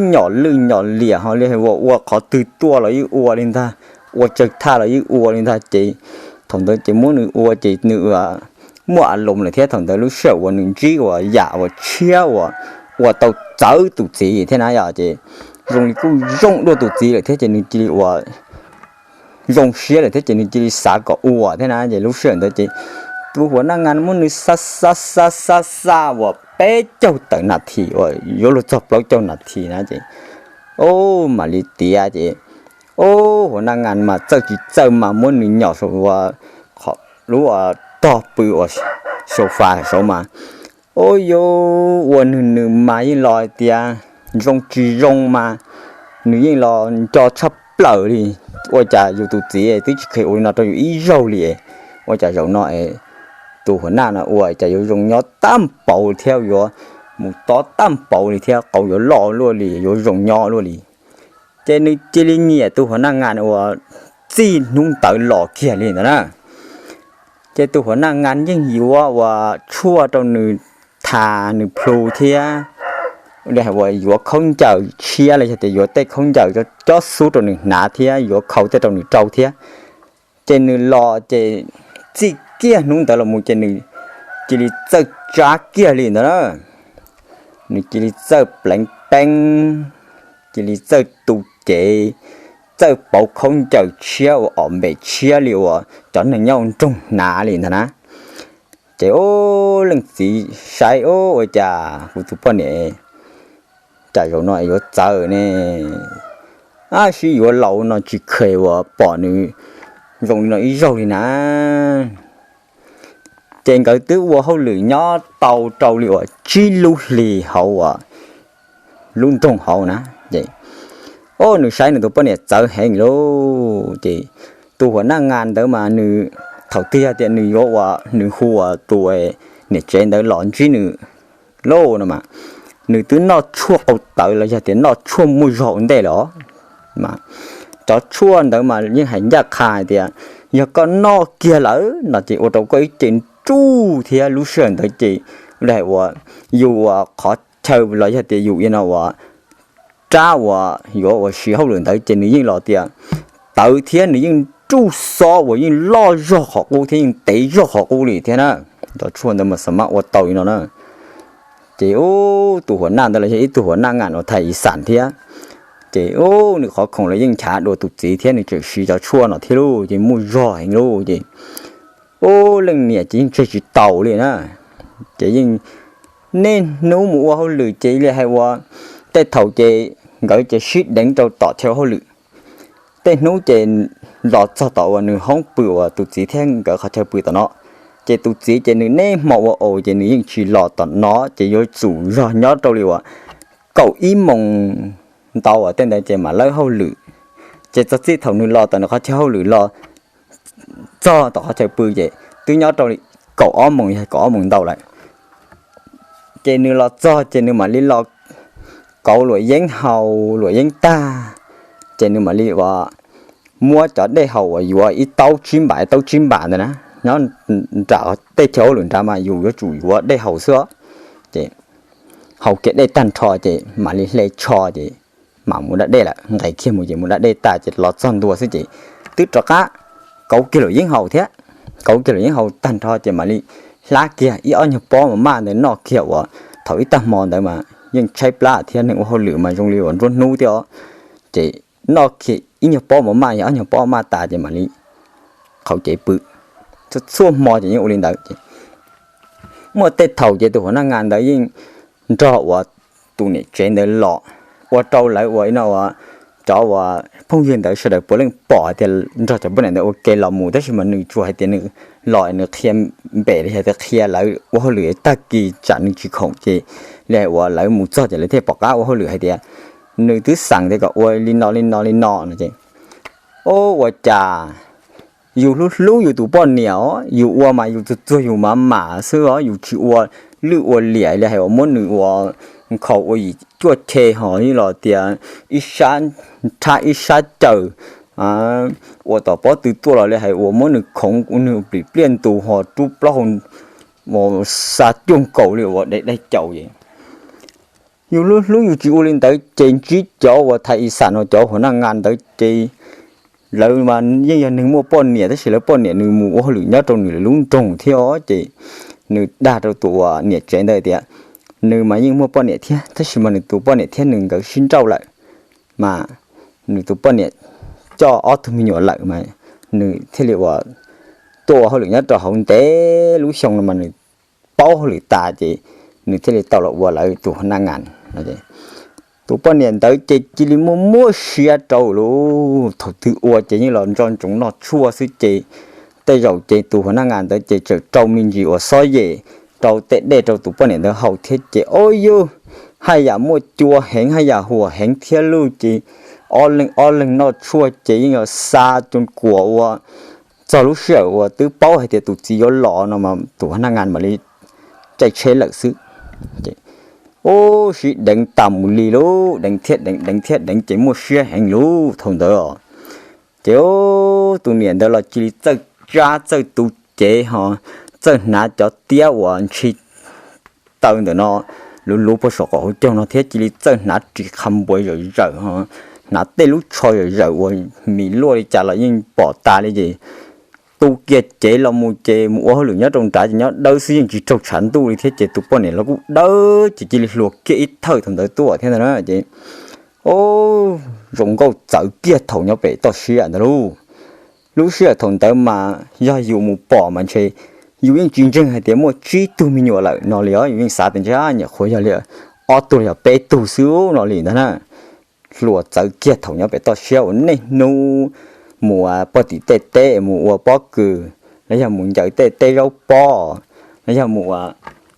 nyom lwj nyom liam ho li hais uas ua qhov twg tuaj los yeej ua li ntag, ua tsawg thaj los yeej ua li ntag ces thaum ntawd ces muab nws ua ces nws muaj a loos lawm thiab thaum ntawd lub sij hawm uas nws ntsib uas yam uas tshiab uas ua tau txawv tus txiv thiab na yom ces zoo li kuj zoo dua tus txiv lawm thiab ces nws cia li uas zoo siab lawm thiab ces nws cia li xav kom ua thiab na ces lub sij hawm ntawd ces tus huas naj ngas muab nws xa xa xa xa xa uas peb caug tawm nas this uas yuav luag txog plaub caug nas this na ces o mam li tiav ces o huas naj ngas mas txawj tsis txawj mas muab nws nyom saum uas lub tog pw uas sofa saud mas o yuav ua nws nws mas yeej los hais tias zoo tsis zoo mas nws yeej los nco tshaj plaws li. Ua cas yus tus txiv twb tsis kheev ua li no rau yus ib zaug li, ua cas zaum no tus huas naj no ua cas yuav zoo nyob tag npaum thiab yuav mus tob tag npaum li thiab qauv yuav loj luaj li yuav zoo nyob luaj li. Ces nws cia li nyiam tus huas naj ngas uas txij hnub ntawd los kiag li ntawd na. Ces tus huas naj ngas yeej yuav uas tshuaj rau nws thas nws plhu thiab li hais uas yuav khaub ncaws tshiab los yog tias yuav tej khaub ncaws cob xub rau nws hnav thiab yuav khau tej rau nws rau thiab. Ces nws los ces txij kiag hnub ntawd los mus ces nws cia li txawj tsab kiag li ntawd na. Nws cia li txawj pleev peeb, cia li txawj tu cev, txawj pauv khaub ncaws tshiab uas om npem tshiab li uas cov neeg nyob nroog hnav li ntag na. Ces o leej txiv saib o ua cas kuv tus poj niam cas zaum no yuav txawv ne, ab sib yuav laus no tsis kheev uas pom nws zoo li no ib zaug li na. Ces nkawd twb ua hauj lwm nyob tau rau li uas tsib lub hlis hauv uas lub nroog hauv na. Ces o nws saib nws tus poj niam txawv heev lauj. Ces tus huas naj ngas ntawd mas nws thaum twg yog tias nws yuav ua nws hu uas tus niam tsev ntawd los ntsib nws lauj no mas nws twb noj tshuaj qau tawv los yog tias noj tshuaj muaj zog ua ntej lawm os. Mas cov tshuaj ntawd mas yeej hais ncaj qha hais tias yog koj noj kiag lawm no ces ua rau koj ib ce tsuj thiab lub sij hawm ntawd ces, ua yus uas qhov chaw los yog tias yus ib no uas rab uas yuav uas siv hauj lwm ntawd ces nws yeej los tias tawv thiab nws yeej tsuj xob uas yeej loj zog qhov qub thiab yeej tev zog qhov qub li thiab na. Cov tshuaj ntawd mas xav mas ua tau li no na. Ces tus huas naj ntawd los yog ib tug huas naj ngam uas thais ib xam thiab, ces nws qhov khoom los yeej nchav dua tus txiv thiab nws tseem siv cov tshuaj no thiab lauj, ces muaj zog heev lauj. Ces ub, leej niam ces yeej tseg tsis taus li na. Ces yeej niaj hnub mus ua hauj lwm ces li hais ua tej thaum ces nkawd ces sib deev rau tom chaw hauj lwm. Tej hnub ces los txog tom uas nws hoob pw uas tus txiv thiab nkawd qhov chaw pw tom no, ces tus txiv ces nws niaj hmo ua aus ces nws yeej tsis los tom no ces yuav tsum zog nyob rau li uas kaum ib moos ntau uas tej ntawd ces mam lawb hauj lwm. Ces txog txij thaum nws los tom nws qhov chaw hauj lwm los txog tom qhov chaw pw ces twb nyob rau li kaum ob moos yog kaum ob moos ntau lawm. Ces nws los txog ces nws mam li los kauv luam yeeb haus luam yeeb tag, ces nws mam li ua muab cov dej haus uas yuav ib taub tsib npam ib taub tsib npam ntawd na, nyob nram tej chaw hauj lwm nrad mas yus yuav tsum yuav dej haus xwb. Ces haus kiag dej tag nrho ces mam li hle tsho ces mam mus da dej lawm, nqes kiag mus ces mus da dej tas ces los txog ntua xwb ces twb rov qab kauv kiag luam yeeb haus thiab. Kauv kiag luam yeeb haus tag nrho ces mam li hlab kiag ib ob nyuag pob mov maj ntawd noj kiag uas thaum ib tag hmo ntawd mas yeej tshaib plab thiab neeg ua hauj lwm mas zoo li uas nruab hnub thiab os. Ces noj kiag ib nyuag pob mov maj yog ob nyuag pob maj tas ces mam li qhauv cev pw. Txhua hmo ces yeej ua li ntawd ces muaj tej thaum ces tus huas naj ngas ntawd yeej nrog uas tus niam tsev ntawd los, ua rau lawv ua ib no uas cov uas phooj ywg ntawd sawv daws puav leej pom hais tias nrog cov poj niam ntawd ua ke los mus, tab sis mas nws tsuas hais tias nws los nws qhia npem li hais tias qhia lawv ua hauj lwm tag kis tsam nws tsis khoom ces li hais uas lawv mus txog ces lawv thiaj pom qab ua hauj lwm hais tias nws twb xav tias kom ua li no li no li no no ces o ua cas yus hlub hlub yus tus poj niam os, yus ua mas yus txuag txuag yus mas mam xwb os, yus tsis ua lwj ua liam li hais uas muab nws ua nkhaus ua yim cuaj che ho los tias ib sab nrhab ib sab cawm, ua tom pob tw tuaj los li hais uas muab nws khoov ua nws plim pliaj ntus ho rub plaub hau xa cuaj nkaus li uas daig caus es yus hlub hlub yus tsis ua li ntawd ces ntsib cov uas thais ib xam no cov huas naj ngas ntawd ces lawv mas yeej yog neeg muaj poj niam tab sis lawv poj niam nws mus ua hauj lwm nyob rau nws lub nroog thiab os ces nws dag rau tus uas niam tsev ntawd tias nws mas yeej muaj poj niam thiab tab sis mas nws tus poj niam thiab nws nkawd sib nrauj lawm, mas nws tus poj niam coj ob tug me nyuam lawm mas nws thiaj li uas tuaj ua hauj lwm nyob rau hauv ntev lub xyoo no mas nws paub hauj lwm tas ces nws thiaj li tau los ua lawv tus huas naj ngas. Tus poj niam ntawd ces cia li muaj muaj siab rau lawm, thaum twg ua ces yeej los nco ntsoov noj tshuaj xwb ces tej zaum ces tus huas naj ngas ntawd ces txawm rau me ntsis uas xob yem rau tej dej rau tus poj niam ntawd haus thiab ces o yug haj yam muaj cua heev haj yam huam heev thiab lawm ces ob leeg ob leeg noj tshuaj ces yeej yog xa coo kuas ua txog lub sij hawm uas twb paub hais tias tus txiv yuav los no mas tus huas naj ngas mam li caij tsheb lawm xwb. Ub, sib deev tas mus li lub deev thiab deev deev thiab deev ces muaj siab heev lub thaum ntawd os. Ces tus niam ntawd los cia li txawj tsab txawj tu cev ho txawj hnav cov tiab uas ntshis taw ntawm no luv luv puag saum qaum hauv caug no thiab cia li txawj hnav ris qha npuas zawm zawm ho hnav tej lub tsho zawm zawm uas mis luaj li cas los yeej pom tas li ces tu kiag cev los mus ces mus ua hauj lwm nyob rau nrad ces nyob dawb xwb yeej tsis raug tshav ntuj li thiab ces tus poj niam los kuj dawb ces cia li hluas kiag ib thawj thaum ntawd tuaj thiab ntag na ces o zoo nkauj txawv kiag thaum nyob pem toj siab ntag lauj. Lub sij hawm thaum ntawd mas yog yus mus pom mas ntshe yus yeej tsis ntseeg hais tias muaj tsib tug me nyuam lawm no li os, yus yeej xav tias ntshe nyuam qhuav yog li ob tug los yog peb tug xwb no li ntag na. Hluas txawv kiag thaum nyob pem toj siab uas niaj hnub mus pog tim tej teb mus ua pob kws los yog mus ncaws tej teb zaub pob los yog mus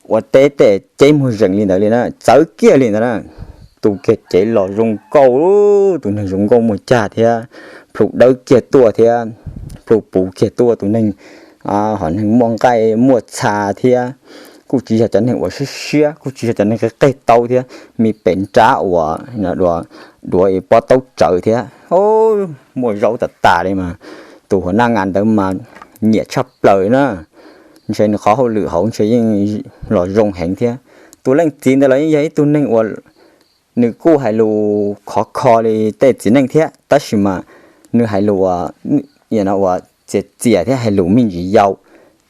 ua teb tej ceb muag zees li ntawd li na, txawv kiag li ntawd na. Tu kiag cev los zoo nkauj, tus neeg zoo nkauj muaj cag thiab plhu dawb kiag tuaj thiab plhu puv kiag tuaj tus neeg, ho neeg muaj nqaij muaj txha thiab kuj tsis yog cov neeg uas siab siab kuj tsis yog cov neeg qig qig tau thiab me pem nrab uas duav pob taub tsawv thiab muaj zaub tas tas li mas tus huas naj ngas ntawd mas nyiam tshaj plaws na. ntshe nws qhov hauj lwm hauv ntshe yeej los zoo heev thiab. Tus leej txiv ntawd los yeej yog ib tug neeg uas nws kuj hais lus khov kho li tej txiv neej thiab, tab sis mas nws hais lus uas txias txias thiab hais lus me ntsis yau,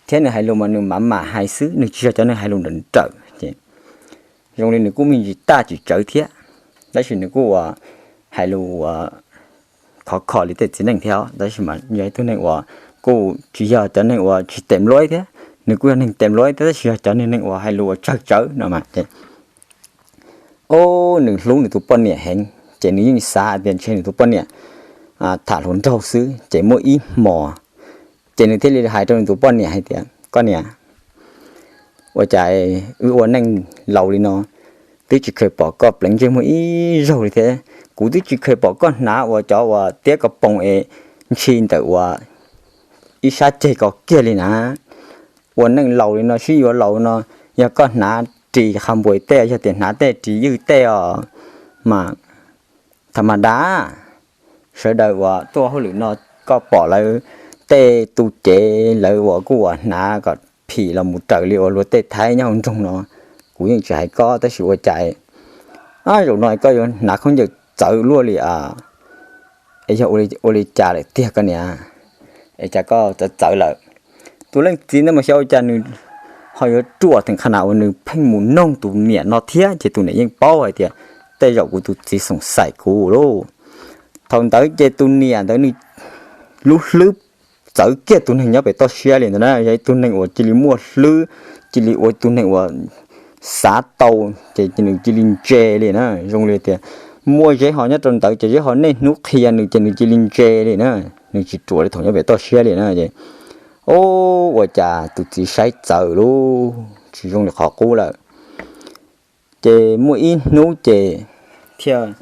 thiab nws hais lus mas nws mam mam hais xwb, nws tsis yog cov neeg hais lus nrawm nrawm ces zoo li nws kuj me ntsis taj tsis tsawv thiab, tab sis nws kuj uas hais lus uas khov kho li tej txiv neej thiab, tab sis mas yog ib tug neeg uas kuj tsis yog cov neeg uas tsis tes npluaib thiab, nws kuj yog neeg tes npluaib thiab, tab sis yog cov neeg uas hais lus uas tsawg tsawv no mas ces o, nws hlub nws tus poj niam heev, ces nws yeej xav hais tias ntshe nws tus poj niam tham hluas nraug xwb. Ces muaj ib hmos ces nws thiaj li hais rau nws tus poj niam hais tias, koj niam, ua cas wb ua neej laus li no twb tsis kheev pom koj pleev ntsej muag ib zaug li thiab, kuv twb tsis kheev pom koj hnav uas cov uas tiab ko poom es ntshis ntawm uas ib sab ceg ko kiag li na. Ua neej laus li no sib yuav laus no, yog koj hnav ris qha npuas tej, yog tias hnav tej ris ywj tej os mas tham ma da. Sawv daws uas tuaj hauj lwm no, koj pom lawv tej tu cev lawv uas kuj uas hnav kom phim los mus raws li uas luag tej thaib nyob hauv nroog no, kuv yeej tsis hais koj, tab sis ua cas zaum no koj yuav hnav khaub ncaws txawv luaj li es yog ua li cas lawm tiag koj niam, es cas koj txawv txawv lawm? Tus leej txiv ntawd mas xyov ua cas nws ho yuav ruam theem qhov na uas nws pheej mus noog tus niam no thiab, ces tus niam yeej paub hais tias tej zaum kuv tus txiv xoom xaim kuv lauj. Thaum ntawd ces tus niam ntawd nws lub hlwb txawv kiag tus neeg nyob pem toj siab li ntawd na, yog ib tug neeg uas cia li muaj hlwb, cia li ua tus neeg uas xav tau, ces nws cia li ntse li na. Zoo li tias muaj zeb ho nyob rau ntawd ces zeb ho niaj hnub qhia nws ces nws cia li ntse li na, nws tsis ruam li thaum nyob pem toj siab li na. Ces o, ua cas tus txiv saib txawv lauj, tsis zoo li qhov qub lawm. Ces muaj ib hnub ces thiaj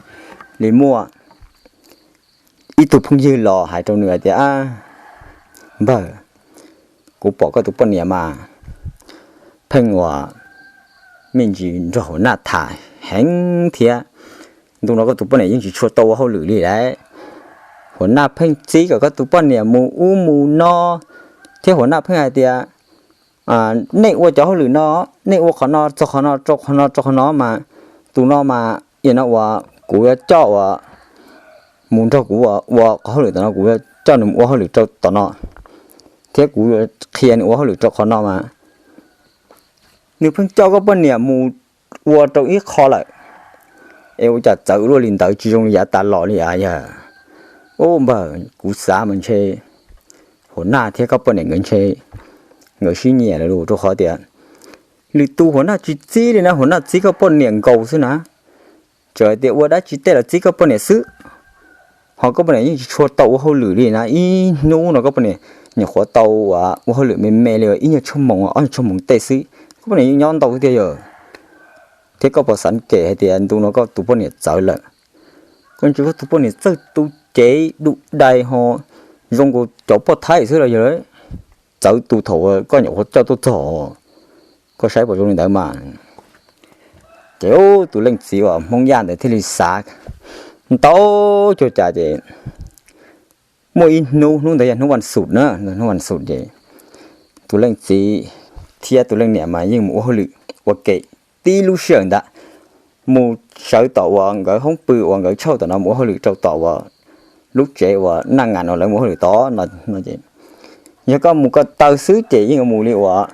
li muaj ib tug phooj ywg los hais rau nws hais tias, npawg, kuv pom koj tus poj niam mas pheej uas me ntsis nrog huas naj tham heev thiab. Ntu no koj tus poj niam yeej tsis tshua tau ua hauj lwm li lawm. Huas naj pheej txib kom koj tus poj niam mus ub mus no, thiab huas naj pheej hais tias nej ua cov hauj lwm no, nej ua qhov no txog qhov no rau qhov no rau qhov no mas, tus no mas ib no uas kuv yuav coj uas mus nrog kuv ua qhov hauj lwm tom no, kuv yuav coj nws mus ua hauj lwm rau tom no, thiab kuv yuav qhia nws ua hauj lwm rau qhov no mas nws pheej coj koj poj niam mus ua rau ib qho lawm. Es ua cas txawv luaj li ntawd, tsis zoo li yav tas los li a yawg? Ub npawg, kuv xav mas ntshe huas naj thiab koj poj niam nkawd ntshe nkawd sib nyiam lawm lauj, rau qhov tias lwm tus huas naj tsis txib li na, huas naj txib koj poj niam nkaus xwb na. Txawm hais tias ua dab tsi tej los txib koj poj niam xwb, ho koj poj niam yeej tsis tshua tau ua hauj lwm li na. Ib hnub no koj poj niam nyuam qhuav tau ua hauj lwm me me li ib nyuag tshuaj moos ob nyuag tshuaj moos tej xwb, koj poj niam yeej nyob ntau tiag yog. Thiab koj puas xav kev hais tias ntu no koj tus poj niam txawv lawm? Koj ntsia koj tus poj niam txawj tu cev du dai ho zoo nkaus cov poj thaib xwb los yog txawv tus thaum koj nyuam qhuav coj tuaj txog. Koj saib puas zoo li ntawd mas. Ces tus leej txiv uas Hmoob Yaj ntawd thiaj li xav ntau cuag cas ces muaj ib hnub, hnub ntawd yog hnub vas xuv na, hnub vas xuv ces tus leej txiv thiab tus leej niam mas yeej mus ua hauj lwm ua ke tib lub sij hawm ntawd, mus sawv tom uas nkawd hoob pw uas nkawd tshauj tom no mus ua hauj lwm rau tom uas lub tsev uas naj ngas no lawv mus ua hauj lwm tod no. Yog koj mus ko taw xwb ces yeej mus li uas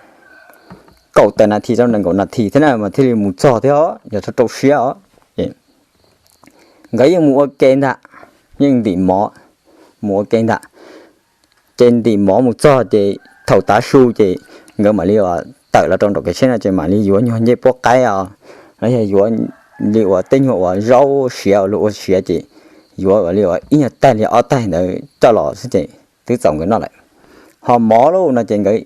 kaum tawm nas this rau nees nkaum nas this thiab na mas thiaj li mus txog thiab os, yog rau rau siab os. Nkawd yeej mus ua ke ntag, yeej ntim mov, mus ua ke ntag. Ces ntim mov mus txog ces thaum tav su ces nkawd mam li uas tawm los rau nraum kev tsheb no ces mam li yuav nyuag ncej puab qaib os, los yog yuav li uas tej nyuag uas zaub siav uas luag ua siav ces yuav ua li uas ib nyuag taig li ob taig ntawd coj los xwb ces twb txaus nkawd noj lawm. Ho mov lauj no ces nkawd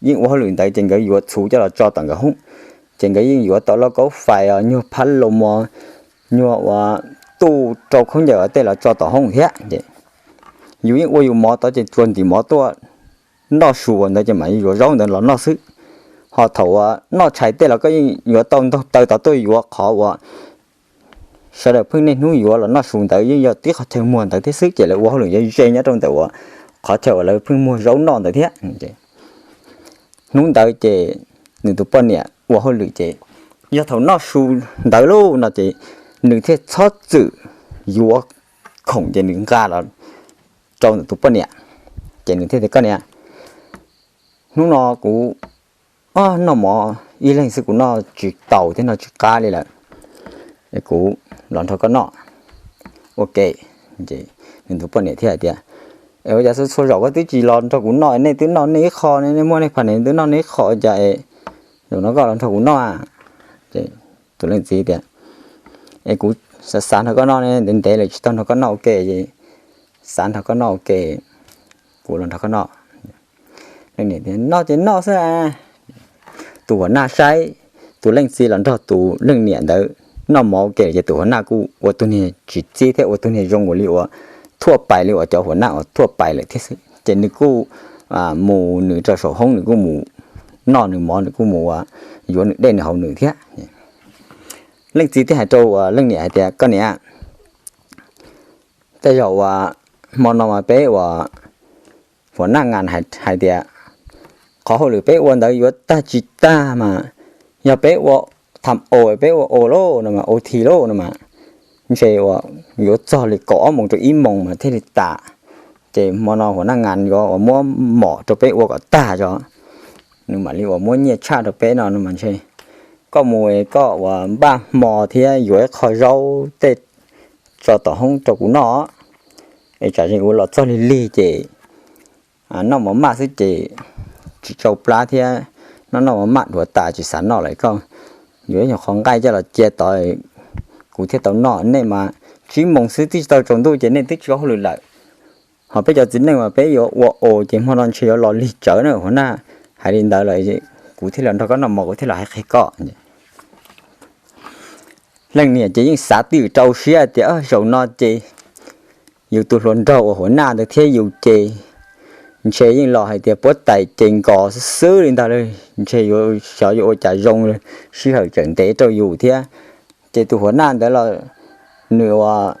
yeej ua hauj lwm ntawd ces nkawd yuav txhuv coj los tso tom nkawd hoob, ces nkawd yeej yuav tau lauj kaub fais os, nyuag phab lom mos, nyuag uas tuj rau khaub ncaws tej los tso tom hoob thiab. Yus yeej ua yus mov tod ces tsuas ntim mov tuaj noj su ua ntawd ces mam yuav zaub ntawd los noj xwb. Ho thaum uas noj tshais tej los koj yeej yuav tau ntaug taw tod tuaj yuav qhov uas sawv daws pheej niaj hnub yuav los noj su ntawd yeej yog tib qhov chaw muag ntawd thiab xwb ces lawv ua hauj lwm ze ze nyob rau ntawm uas qhov chaw uas lawv pheej muag zaub noj ntawd thiab. Hnub ntawd ces nws tus poj niam ua hauj lwm ces yog thaum noj su ntawd lauj no ces nws thiaj txhob txwm yuav khoom ces nws nqa los rau ntawm tus poj niam. Ces nws thiaj tias, Koj niam, hnub no kuv noj mov ib leeg xwb kuv noj tsis taus thiab noj tsis qab li lawm, kuv los nrog koj noj ua ke. Nws tus poj niam thiaj hais tias, Es ua cas txhua zaus koj twb tsis los nrog kuv noj, nej twb noj nej ib qho, nej muaj nej pham niam twb noj nej ib qho, ua cas es zaum no koj los nrog kuv noj a? Tus leej txiv tias, Es kuv xav xav nrog koj noj ne, ntev ntev lawm tsis tau nrog koj noj ua ke, xav nrog koj noj ua ke, kuv los nrog koj noj. Leej niam tias, Noj ces noj xwb. Tus huas naj saib tus leej txiv los nrog tus leej niam ntawd noj mov ua ke ces tus huas naj kuj ua tus niag tsis txib thiab ua tus niag zoo ua li uas thuaj pais li uas cov huas naj uas thuaj pais lawm thiab xwb. Ces nws kuj mus nws rau saum hoob, nws kuj mus noj nws mov, nws kuj mus ua yuav nws dej nws hauv nws thiab. Leej txiv thiaj hais rau uas leej niam hais tias, Koj niam, tej zaum uas hmo no mas peb uas huas naj ngas hais tias qhov hauj lwm peb ua ntawd yuav tag tsis tag mas yog peb ua tham os, peb ua os lauj no mas, ua thi lauj no mas, ntshe uas yuav txog li kaum ob moos rau ib moos mas thiaj li tas. Ces hmo no huas naj ngas yuav uas muab mom rau peb ua kom tag tso. Nws mam li uas muab nyiaj tshaj rau peb no no mas ntshe koj mus koj uas npaj hmo thiab yuav ib qho zaub tej tso tom hoob rau kuv noj, es tsam ze kuv los txog lig lig ces noj mov maj xwb ces tsis tsau plab thiab, noj noj mov maj dhuav tas tsis xav noj lawm. Koj yuav ib nyuag qho nqaij coj los cia tod, kuv thiaj tau noj. Nej mas tsib moos xwb twb tsis tau tsaus ntuj ces nej twb tsis ua hauj lwm lawm. Ho peb cov txiv neej mas peb yuav ua os ces hmo no ntshe yuav los lig tsawv na. Huas naj hais li ntawd lawm, kuv thiaj los nrog koj noj mov, kuv thiaj los hais qhia koj. Leej niam ces yeej xav twj ywm rau siab tias zaum no ces yus tus hluas nraug uas huas naj ntawd thiab yus ces ntshe yeej los hais tias puab tais ces nkos xwb xwb li ntag, ntshe yuav xyov yuav ua cas zoo, sij hawm tseem ntev rau yus thiab. Ces tus huas naj ntawd los nws uas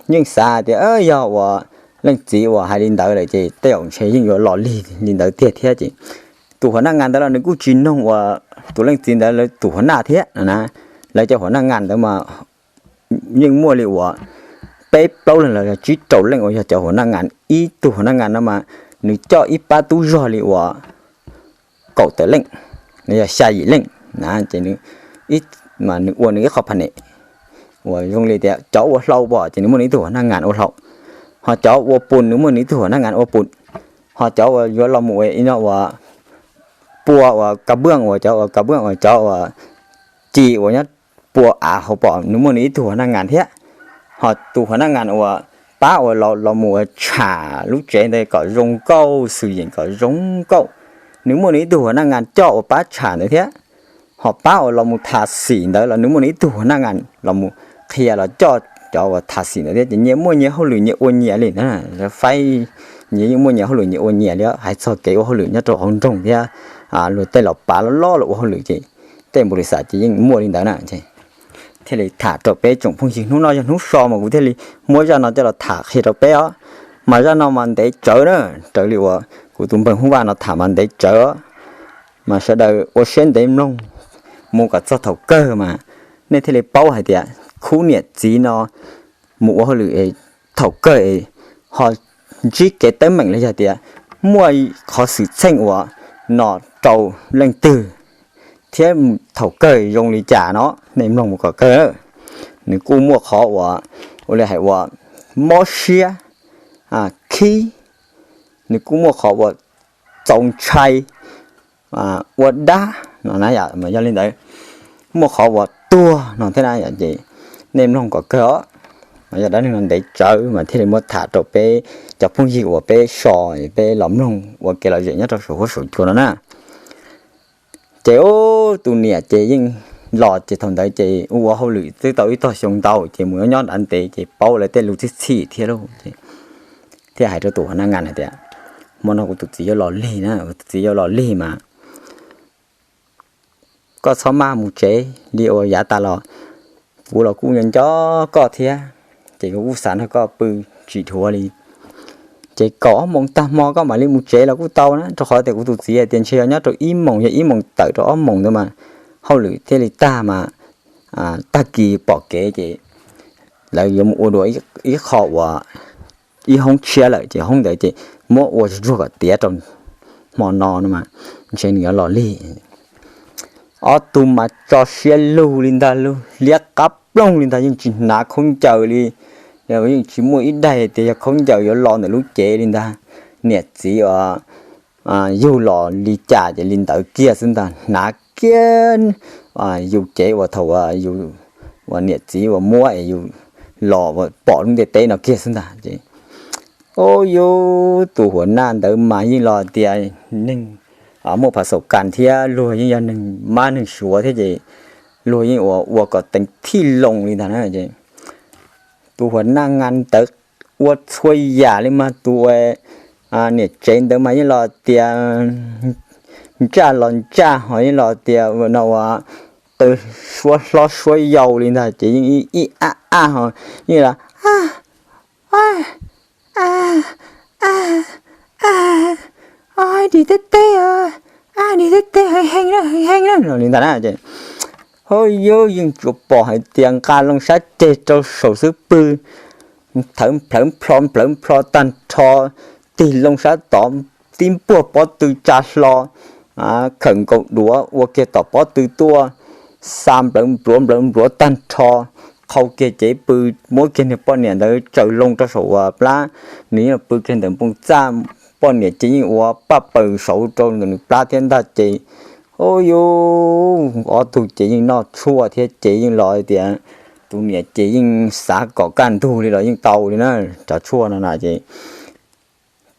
yeej xav tias yog uas leej txiv uas hais li ntawd lawm ces tej zaum ntshe yeej yuav los lig li ntawd tiag thiab. Ces tus huas naj ngas ntawd los nws kuj tsis noog uas tus leej txiv ntawd lawv tus huas naj thiab no na. Lawv cov huas naj ngas ntawd mas yeej muaj li uas peb plaub leeg los yog tsib rau leej uas yog cov huas naj ngas. Ib tug huas naj ngas no mas nws coj ib pab tub zog li uas kaum tawm leej, yog xya yim leej na. Ces nws ua nws ib qho phab nem uas zoo li tias cov ua hlau pom ces nws muaj nws ib tug huas naj ngas ua hlau, ho cov ua pus nws muaj nws ib tug huas naj ngas ua pus, ho cov uas yuav los mus ua ib no uas pua uas ka bwaj uas cov uas ka bwaj uas cov uas ci uas nyob pua av hauv pom nws muaj nws ib tug huas naj ngas thiab. Ho tus huas naj ngas uas pab uas los mus ua tsham lub tsev ntawd kom zoo nkauj, xwm yeem kom zoo nkauj, nws muaj nws ib tug huas naj ngas coj uas pab tsham ntawd thiab. Ho pab uas los mus tham xim ntawd los nws muaj nws ib tug huas naj ngas los mus qhia los coj cov uas tham xim ntawd thiab. Ces nyias muaj nyias hauj lwm nyias ua nyias li na, faib nyias yeej muaj nyias hauj lwm nyias ua nyias li. Hais txog kev ua hauj lwm nyob rau hauv nroog thiab luag tej los pav loj loj los ua hauj lwm ces tej npaum li xav ces yeej muaj li ntawd na. Thiaj li tham rau peb tsoom phooj ywg hnub no yog hnub so mas kuv thiaj li muab zaj no coj los tham qhia rau peb os. Mas zaj no mas ntev tsawv na, raws li uas kuv tus npawg Hmoob Vaj no tham mas ntev tsawv os. Mas sawv daws ua siab ntev mloog mus kom txog thaum kawg mas nej thiaj li paub hais tias khub niam txiv no mus ua hauj lwm thaum kawg ho ntsib kev teeb meem los yog tias muaj qhov xwm txheej uas no rau leej twg thiab thaum kawg zoo li cas no nej mloog mus kom kawg. Nws kuj muaj qhov uas ua li hais uas mob siab, khib, nws kuj muaj qhov uas txaus ntshai, ua dab no na. Yog li ntawd muaj qhov uas tuag no thiab na, ces nej mloog kom kawg os. Yog dab neeg no ntev tsawv mas thiaj li muab tham rau peb cov phooj ywg uas peb so, peb los mloog ua kev lom zem nyob rau saum huab saum cua no na. Ces tus niam ces yeej los ces thaum ntawd ces ua ua hauj lwm twb tau ib tog xyoo ntau ces mus nyob nrad ntev ces paub lawv tej lus txhij txhij thiab lauj. Thiaj hais rau tus huas naj ngas hais tias, hmo no kuv tus txiv yuav los lig na, kuv tus txiv yuav los lig mas koj txhob maj mus tsev li uas yav tas los, kuv los kuj nco nco koj thiab, ces kuv kuj xav nrog koj pw tsis dhuav li. Ces kaum ob moos tag hmo koj mam li mus tsev los kuj tau na, rau qhov tias kuv tus txiv hais tias ntshe yog nyob rau ib moos, yog ib moos tawm rau ob moos ntawd mas hauj lwm thiaj li tag mas tag kis pom kev ces lawv yuav mus ua dua ib qho uas ib hoob tshiab lawm ces hoob ntawd ces muab ua tsuag tsuag kom tiav rau hmo no no mas ntshe nws yuav los lig. Ob tug mas tso siab lug li ntag, lub liab qab ploog li ntag, yeej tsis hnav khaub ncaws li. Yeej tsis muaj ib daim tias yog khaub ncaws yuav los ntawm lub cev li ntag. Niam txiv uas yug los li cas ces li ntawd kiag xwb ntag, hnav kiag yus cev uas thaum uas niam txiv uas muab es yus los pom lub ntiaj teb no kiag xwb ntag ces. Ub, yus tus huas naj ntawd mas yeej los tias neeg muaj phav xaum kas thiab luag yeej yog neeg mab neeg suav thiab ces luag yeej ua ua kom teev thij loo li ntag na ces tus huas naj nqa ntawd ua txhua yam li mas tus niam tsev ntawd mas yeej los tias ntsaj los ntsaj ho yeej los tias no ua qw suab hlob suab yau li ntag ces yeej ib ab ab ho yeej los dim teb teb, dim teb teb, heev heev heev li ntag na ces. Hauj yug yeej tsuas pom hais tias nqa loo sab ceg rau saum xub pwg, thawv nplhawv nplho nplhawv nplho tag nrho, tig loo sab tod, tib npuaj pob tw tsa hlo, khawm nkaus duav ua kiag tom pob tw tuaj, xa nplawv npluav nplawv npluav tag nrho, qhau kiag cev pw, muab kiag niag poj niam ntawd tsaws loo rau saum uas plab, nws yeej pw kiag ntawm npoo txaj, poj niam ces yeej ua paj paws saud rau ntawm nws plab thiab ntag ces. Ub, yus ob tug ces yeej noj tshuaj thiab ces yeej los tias tus niam ces yeej xav kom kaj ntug li los yeej tau li na, cov tshuaj no na ces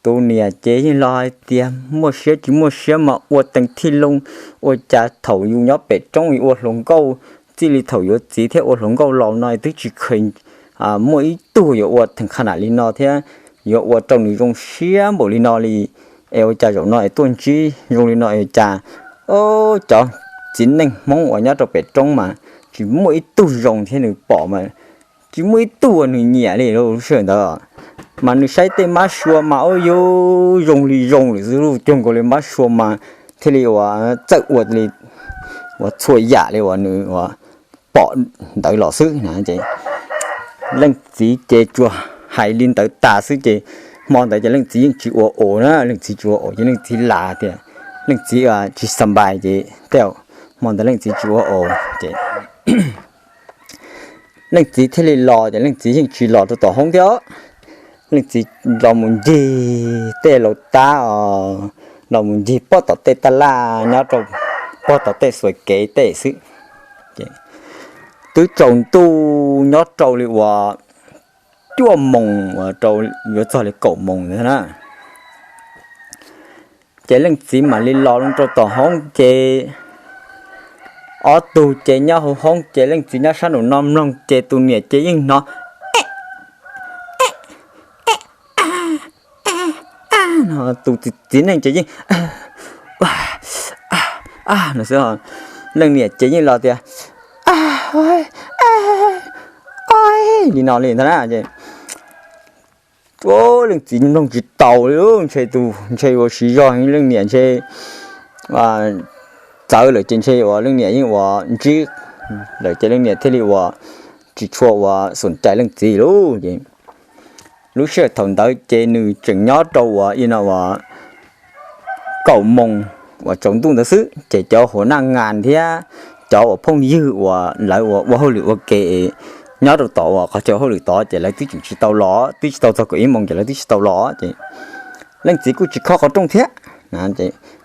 tus niam ces yeej los hais tias muaj siab tsis muaj siab mas ua teev thij loo, ua cas thaum yus nyob pem roob yus ua hluas nkauj, txij li thaum yuav txiv thiab ua hluas nkauj los no twb tsis kheev muaj ib tug yuav ua theem qha nam li no thiab yuav ua rau nws zoo siab npaum li no li, es ua cas zaum no es tuaj ntsib zoo li no es cas cov txiv neej Hmoob uas nyob rau pem roob mas tsis muaj ib tug zoo thiab nws pom mas tsis muaj ib tug uas nws nyiam li lub sij hawm ntawd. Mas nws saib tej mab sua mas ub yus zoo li zoo lawm xwb, cuag nkaus li mab sua mas thiaj li uas txawj ua li uas txhua yam li uas nws uas pom ntawd los xwb na ces. Leej txiv ces tsuas hais li ntawd tas xwb ces hmo ntawd ces leej txiv yeej tsis ua os na, leej txiv tsis ua os ces leej txiv las tias leej txiv tsis xa npais ces tej hmo ntawd leej txiv tsis ua os ces leej txiv thiaj li los ces leej txiv yeej tsis los rau tom hoob thiab. Leej txiv los mus ncig tej laus tab os, los mus ncig pog tom tej taj laj nyob rau pog tom tej xuas kev tej xwb. Twb tsaus ntuj nyob rau li uas cuaj moos uas rau yuav txog li kaum moos ntawd na. Ces leej txiv mam li los loo rau tom hoob ces ob tug ces nyob hauv hoob ces leej txiv nyob sab nraum no mloog ces tus niam ces yeej hnov no, tus txiv neej ces yeej no xwb. Leej niam ces yeej los tias li no li ntag na ces leej txiv mloog tsis taus li, ntshe tus ntshe ua siv zog leej niam ntshe txawv lawm ces ntshe uas leej niam yeej uas ntsib lawm ces leej niam thiaj li uas tsis tshua uas xum cais leej txiv lauj. Ces lub sij hawm thaum ntawd ces nws tseem nyob rau uas i no uas kaum moos uas tsaus ntuj ntawd xwb ces cov huas naj ngas thiab cov uas phooj ywg uas lawv uas ua hauj lwm ua ke nyob rau tom uas qhov chaw hauj lwm tod ces lawv twb tseem tsis tau los, twb tsis tau txog kaum ib moos ces lawv twb tsis tau los ces leej txiv kuj tsis khob qhov rooj thiab.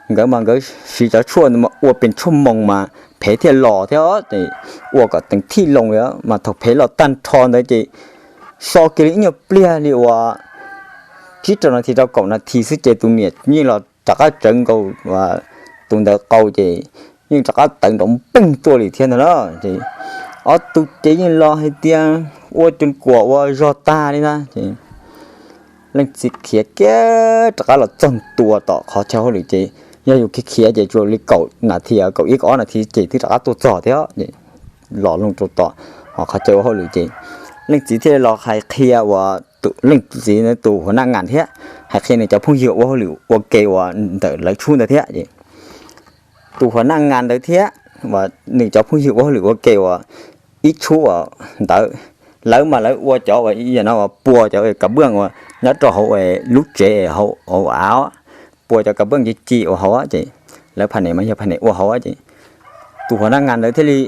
Nkawd mas nkawd siv cov tshuaj ua pes tshuaj moos mas phev thiaj los thiab ces ua kom teev thij loo li mas thaum phev los tag nrho ntawd ces so kiag li ib nyuag pliag li uas tsib rau nas this rau kaum nas this xwb ces tus niam yeej los rov qab tsawv nkaus tus ntawd qau ces yeej rov qab tawv nrov npeej tuaj li thiab ntag na. Ces ob tug ces yeej los hais tias ua cuag kuam ua zog tag li ntag ces leej txiv khiav kiag rov qab los txog ntua tom qhov chaw hauj lwm ces yog yus khiav khiav ces tsuas li kaum nas this kaum ib kaum ob nas this ces twb rov qab tuaj txog thiab. Los loo rau tom qhov chaw ua hauj lwm ces leej txiv thiaj li los hais qhia uas leej txiv ntawd tus hua naj ngas thiab hais qhia nws cov phooj ywg ua hauj lwm ua ke uas ntawm lawv tshub ntawd thiab es tus hua naj ngas ntawd thiab uas nws cov phooj ywg ua hauj lwm ua ke uas ib tshub uas ntawd, lawv mas lawv ua cov uas no uas pua cov kav npaj uas nyob rau hauv lub tsev hauv av, pua cov kav npaj ci ci ua hauv ces lawv pham niam mas yog pham niam ua hauv ces tus hua naj ngas ntawd thiaj li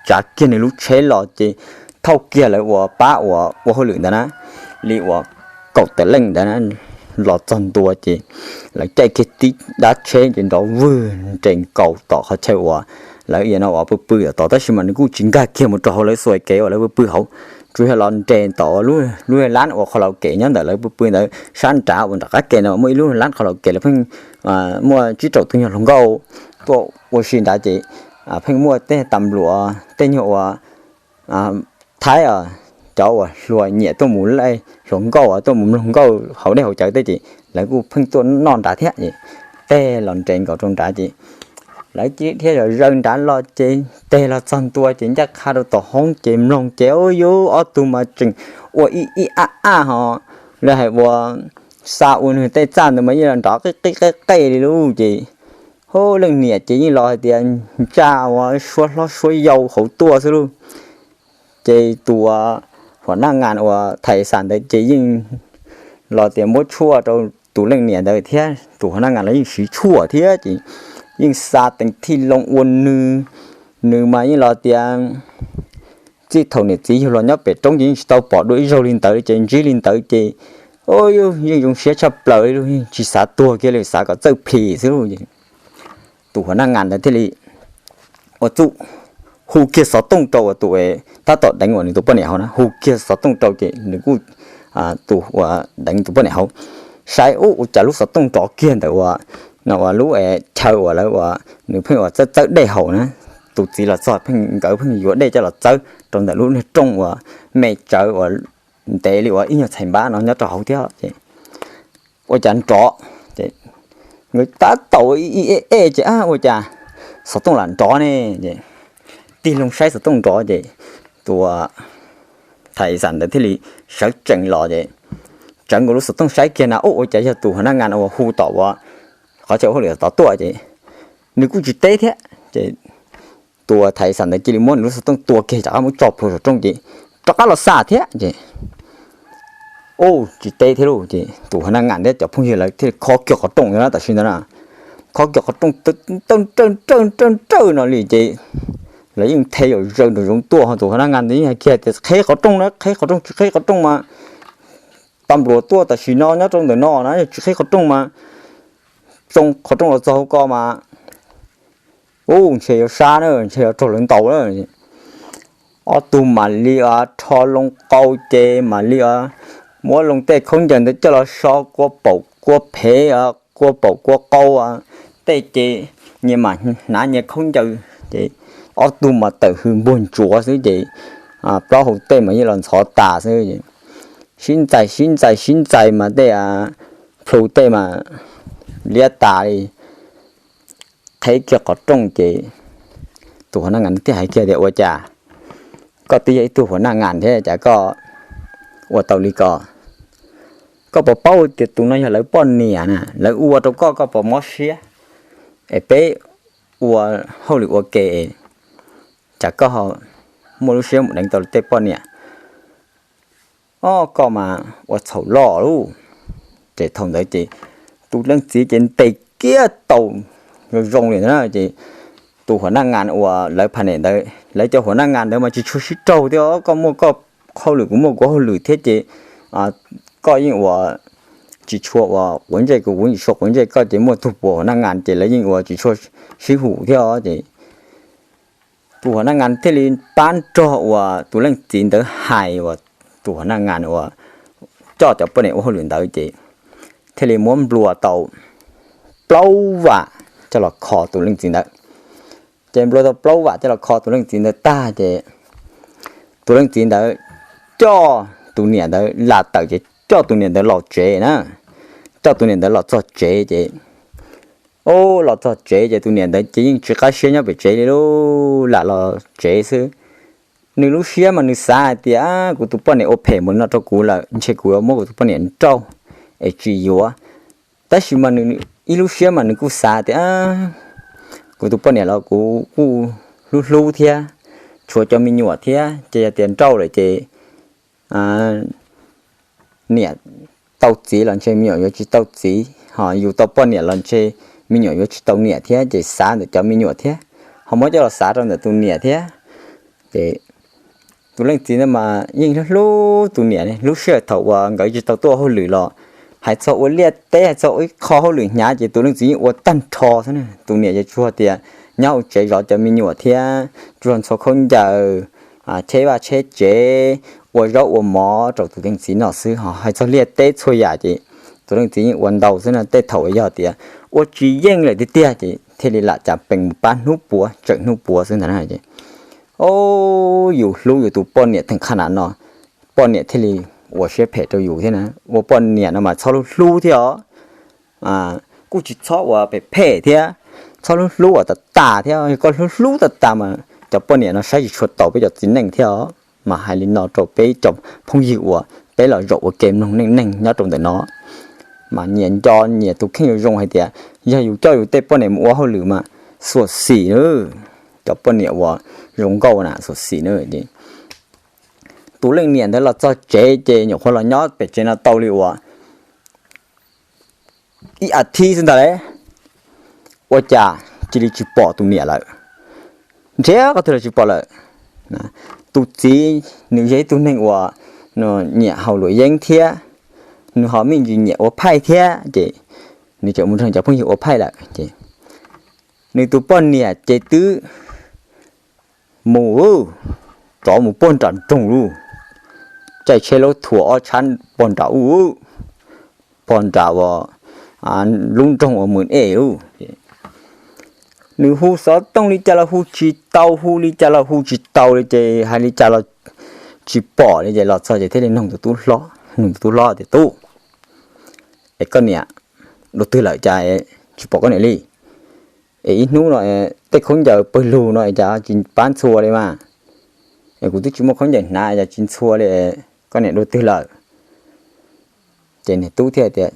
tsav kiag nws lub tsheb los ces thauj kiag lawv uas pab uas ua hauj lwm ntawd na, li uas kaum tawm leej ntawd na, los txog ntua ces lawv caij kiag tib dab tsheb ces nrov vwg nres nkaus tom qhov chaw uas lawv no uas pw pw tom tod, tab sis mas nws kuj tsis nkag kiag mus rau hauv lawv xuas kev uas lawv pw pw hauv, tsuas yog los nres tom lub lab uas qhov laus kev nyob ntawm lawv pw pw ntawd sab nrad uas nram qab kev ntawd muaj ib lub lab qhov laus kev lawv pheej muaj tsib rau tug nyuag hluas nkauj tuaj ua si nrad ces pheej muaj tej tas npluas tej nyuag uas Thaib os, cov uas hluas nyiam tuaj mus laij hluas nkauj tuaj mus mloog nkauj hauv dej hauv cawv tej ces lawv kuj pheej tuaj noj nrad thiab es teg los nres nkaus rau nrad ces lawv thiaj yog zaws nrad los ces teg los txog ntua ces ncaj qha rau tom hoob ces mloog ces ua yuv ob tug mas tseem ua ib ib ab ab ho, lawv hais ua xa ua nws tej txaj ntawd mas yeej los nrov qij qij qij qij li lub ces hu leej niam ces yeej los hais tias ntsa ua suab hlob suab yau hauv tuaj xwb lauj. Ces tus hua naj ngas uas thais xam ntawd ces yeej los tias muab tshuaj rau tus leej niam ntawd thiab tus hua naj ngas los yeej siv tshuaj thiab ces yeej xa tees thij loo ua nws, nws mas yeej los tias txij thaum niam txiv yug los nyob pem roob ces yeej tsis tau pom dua ib zaug li ntawd ces ntsib li ntawd ces yeej zoo siab tshaj plaws li, tsis xav tuag kiag li, xav kom txawj plhis xwb lauj. Tus hua naj ngas ntawd thiaj li ua txuj hu kiag xov tooj rau uas tus tab tom deev uas nws tus poj niam hauv na, hu kiag xov tooj rau ces nws kuj, tus uas deev tus poj niam hauv saib ub ua cas lub xov tooj nrov kiag ntawm uas no uas lub chaw uas lawv uas nws pheej uas txawb txawb dej haus na, tus txiv los txog pheej nkawd pheej yuav dej coj los txawb rau ntawm lub niag rooj uas me tsawv uas ntev li uas ib nyuag txhais npab no nyob rau hauv thiab ces ua cas nrov ces nkawd tab tom ib ib ej ej ces ab ua cas xov tooj lam nrov ne es tig loo saib xov tooj nrov ces tus thais xam ntawd thiaj li sawv tsees los ces tsawv nkaus lub xov tooj saib kiag na ub ua cas yog tus hua naj ngas uas hu tom uas qhov chaw hu li tod tuaj ces nws kuj tsis teb thiab ces tus thais xam ntawd cia li muab nws lub xov tooj tua kiag rov qab muab tso plhuav saum rooj ces rov qab los xa thiab ces ub tsis teb thiab lauj ces tus hua naj ngas thiab cov phooj ywg lawv thiaj li khob kiag qhov rooj na tam sim ntawd na, khob kiag qhov rooj tawg rawj rawj rawj no li ces lawv yeej the yam zaws nraum zoov tuaj ho tus hua naj ngas ntawd yeej hais kiag tias qheb qhov rooj na, qheb qhov rooj, tsis qheb qhov rooj mas tas npluas tuaj tam sim no nyob rau ntawm no na, yog tsis qheb qhov rooj mas qhov rooj los txog hauv ko mas ub ntshe yuav sab na, ntshe yuav raug lawv ntaus na. Ob tug mam li rho loo qau ces mam li muab loo tej khaub ncaws ntawd coj los so kua paum kua phev, kua paum kua qau tej ces nyias mam hnav nyias khaub ncaws ces ob tug mas tawm hws npuag ntsuav xwb ces plaub hau tej mas yeej los ntxhov tas xwb. Sib ntxais sib ntxais sib ntxais mas tej plhu tej mas liab tas li. Qheb kiag qhov rooj ces tus hua naj ngas thiaj hais kiag tias ua cas koj twb yog ib tug hua naj ngas thiab cas koj ua tau li ko? Koj puas paub tias tus no yog lawv poj niam na, lawv ua rau koj koj puas mob siab? Es peb ua hauj lwm ua ke, cas koj muaj lub siab mus deev tau tej poj niam? Ob, koj mas ua txhaum loj lauj. Ces thaum ntawd ces tus leej txiv ces ntes kiag tau zoo zoo li ntawd na ces tus hua naj ngas uas lawv pham niam ntawd, lawv cov hua naj ngas ntawd mas tsis tshua sib raug thiab, koj muaj koj hauj lwm kuv muaj kuv hauj lwm thiab ces koj yeej ua tsis tshua ua quav ntsej kuv, kuv tsis tshua quav ntsej koj ces muaj tug puas hua naj ngas ces lawv yeej ua tsis tshua sib hum thiab ces tus hua naj ngas thiaj li pab nrog uas tus leej txiv ntawd hais uas tus hua naj ngas uas coj cov poj niam ua hauj lwm ntawd ces thiaj li muab nplua tau plaub vam coj los kho tus leej txiv ntawd. Ces nplua tau plaub vam coj los kho tus leej txiv ntawd tag ces tus leej txiv ntawd coj tus niam ntawd lam tawm ces coj tus niam ntawd los tsev na, coj tus niam ntawd los txog tsev ces ub los txog tsev ces tus niam ntawd ces yeej tsis qab siab nyob pem tsev li lauj, lam los tsev xwb. Nws lub siab mas nws xav hais tias kuv tus poj niam ua phem mus no rau kuv lawm, ntshe kuv yuav muab kuv tus poj niam nrauj es tsis yuav. Tab sis mas nws ib lub siab mas nws kuj xav tias kuv tus poj niam los kuv kuj hlub hlub thiab, tshuav cov me nyuam thiab, ces yog tias nrauj lawm ces niam tau txiv los ntshe me nyuam yuav tsis tau txiv, ho yus tau poj niam los ntshe me nyuam yuav tsis tau niam thiab, ces xav ntawm cov me nyuam thiab, ho muab coj los xav rau ntawm tus niam thiab. Ces tus leej txiv ntawd mas yeej hlub hlub tus niam, lub sij hawm thaum uas nkawd tsis tau tuaj hauj lwm los hais txog ua liaj teb, hais txog ib qho hauj lwm hnyav ces tus leej txiv yeej ua tag nrho xwb. Tus niam ces tsuas tias nyob hauv tsev zov cov me nyuam thiab tsuas ntxhua khaub ncaws, cheb vaj cheb tsev, ua zaub ua mov rau tus leej txiv noj xwb, ho hais txog liaj teb txhua yam ces tus leej txiv yeej ua ntau xwb no. Tej thaum yog tias ua tsis yeej lawm tiag tiag ces thiaj li lam cas pees mus pab hnub puav tsawm hnub puav xwb ntag na. Ces o, yus hlub yus tus poj niam theem qha na no, poj niam thiaj li ua siab phem rau yus thiab na. Ua poj niam no mas txhob hlub hlub thiab os, kuj tsis txhob ua phem phem thiab, txhob hlub hlub ua tas tas thiab. Yog koj hlub hlub tas tas mas cov poj niam no saib tsis tshua taus peb cov txiv neej thiab os. Mas hais li no rau peb cov phooj ywg uas peb los zaum ua ke mloog neej neeg nyob rau ntawm no, mas nyias nco nyias tus kheej zoo zoo hais tias yog yus coj yus tej poj niam mus ua hauj lwm mas xuam xim na, cov poj niam uas zoo nkauj na xuam xim na. Tus leej niam ntawd los txog tsev ces nyuam qhuav los nyob pem tsev no tau li uas ib as thiv xwb ntag lauj, ua cas cia li tsis pom tus niam lawm, nrhiav qhov twg los tsis pom lawm. Tus txiv nws yog ib tug neeg uas nyiam haus luam yeeb thiab, nws ho me ntsis nyiam ua phaij thiab ces nws tseem mus nrog cov phooj ywg ua phaij lawm ces nws tus poj niam ces twb mus, rov mus puag nram nroog lawm, caij tsheb laub thuam ob tshab pog nram u, pog nram uas lub nroog uas Mws Ej lawm. Nws hu xov tooj li cas los hu tsis tau, hu li cas los hu tsis tau li ces hais li cas los tsis pom li ces los txog ces thiaj li nug tus tub hlob, nug tus tub hlob tias tub, es koj niam dua twg lawm cas tsis pom koj niam li? Es ib hnub no tej khaub ncaws pawg lug no cas tsis pab ntxhua li mas, es kuv twb tsis muaj khaub ncaws hnav cas tsis ntxhua li, koj niam dua twg lawm? Ces niag tub thiaj tias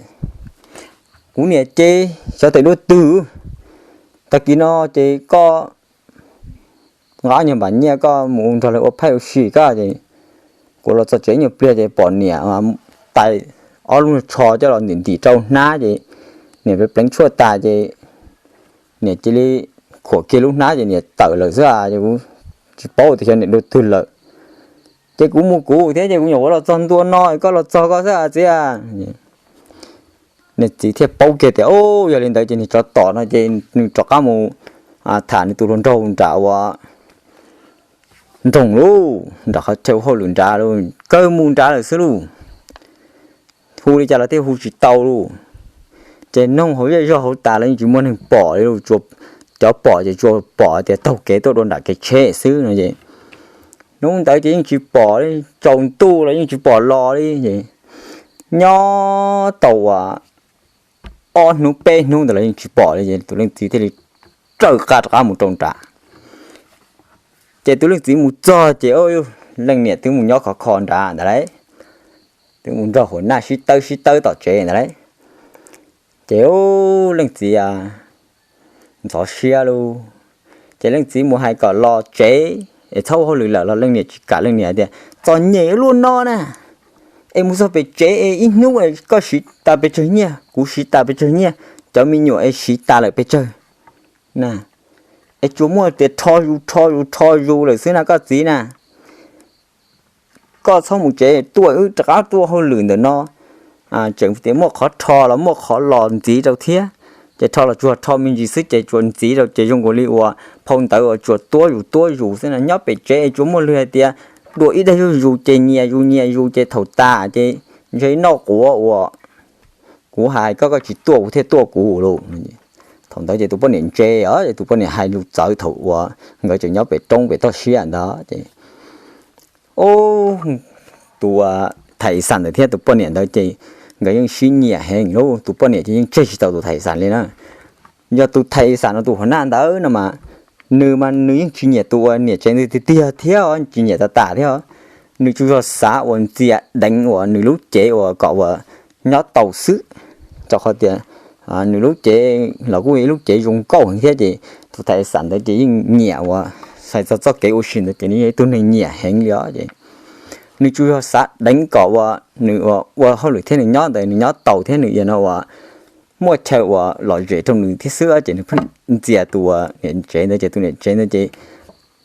kuv niam ces xyov tes dua twg, tag kis no ces koj nqa nyuag npam nyiaj koj mus nrog lawv ua phaij ua si koj ces kuv los txog tsev nyuag pliag ces pom niam tais ob lub tsho coj los ntim ntim rau hnab ces niam pleev tshuaj tas ces niam cia li khuam kiag lub hnab ces niam tawm lawm xwb es kuv tsis paub tias xyov niam dua twg lawm. Ces kuv mus kuv thiab ces kuv nyuam qhuav los txog ntua no koj los txog koj xwb txiv. Niag txiv thiaj paub kiag tias o, yog li ntawd ces niag tsov tom no ces nws rov qab mus tham nws tus hluas nraug nram uas nroog lawm, nram qhov chaw hauj lwm nrad lawm, kawg mus nrad lawm xwb lawm. Hu li cas los thiaj hu tsis tau lawm. Ces noog hauv zej zog hauv tas los yeej tsis muaj neeg pom li, cov pom ces tsuas pom tias taug kev tuaj dua nram kev tsheb xwb no es hnub ntawd ces yeej tsis pom li, tsaus ntuj los yeej tsis pom los li es nyob tau uas ob hnub peb hnub ntawd los yeej tsis pom li es tus leej txiv thiaj li raws qab rov qab mus rau nrad. Ces tus leej txiv mus txog ces leej niam twb mus nyob khov kho nrad ntawd lauj, twb mus nrog huas naj sib tawb sib tawb tom tsev ntawd lauj. Ces leej txiv ntxhov siab lauj, ces leej txiv mus hais kom los tsev es txhob ua hauj lwm lawm los leej niam tsis kam, leej niam tias txom nyem luaj no na, es mus txog pem tsev es ib hnub koj siv tas pes tsawg nyiaj, kuv siv tas pes tsawg nyiaj, cov me nyuam es siv tas lawm pes tsawg na, es tsuas muaj tias rho zus rho zus rho zus lawm xwb na koj txiv na. Koj txhob mus tsev tuaj, wb rov qab tuaj hauj lwm ntawm no, tseem tias muaj qhov rho los muaj qhov los ntxiv rau thiab. Ces rho los tsuas rho me ntsis xwb ces tsuas ntxiv rau ces zoo nkaus li uas phau ntawv uas tsuas tuab zus tuab zus xwb na. Nyob pem tsev tsuas muaj lwg hais tias dua ib daig zuj zus ces nyias zus nyias zus ces thaum tas ces ntshe noj quav uas kuv hais koj, koj tsis tuaj kuv thiaj tuaj kuv lauj. Thaum ntawd ces tus poj niam ntse os, ces tus poj niam hais lus txawv thaum uas nkawd tseem nyob pem roob pem toj siab ntawd ces tus thais xas ntawd thiab tus poj niam ntawd ces nkawd yeej sib nyiam heev lauj. Tus poj niam ces yeej tseg tsis tau tus thais xas li na. Yog tus thais xas no tus huas naj ntawd no mas Nws mas nws yeej tsis nyiam tus uas niam tsev ntawd tiag tiag thiab, tsis nyiam tas tas thiab. Nws tsuas yog xav uas ntxias deev uas nws lub cev uas kom uas nyob tau xwb, rau qhov tias nws lub cev los kuj ib lub cev zoo nkauj heev thiab ces tus thais xas ntawd ces yeej nyiam uas, hais txog txoj kev ua si ntawd ces nws yog ib tug neeg nyiam heev li os ces nws tsuas yog xav deev kom uas nws ua hauj lwm thiab nws nyob ntawd nws nyob tau thiab nws ua no uas muaj chaw uas lom zem rau nws thiab xwb ces nws pheej ntxias tus uas niam tsev ntawd ces tus niam tsev ntawd ces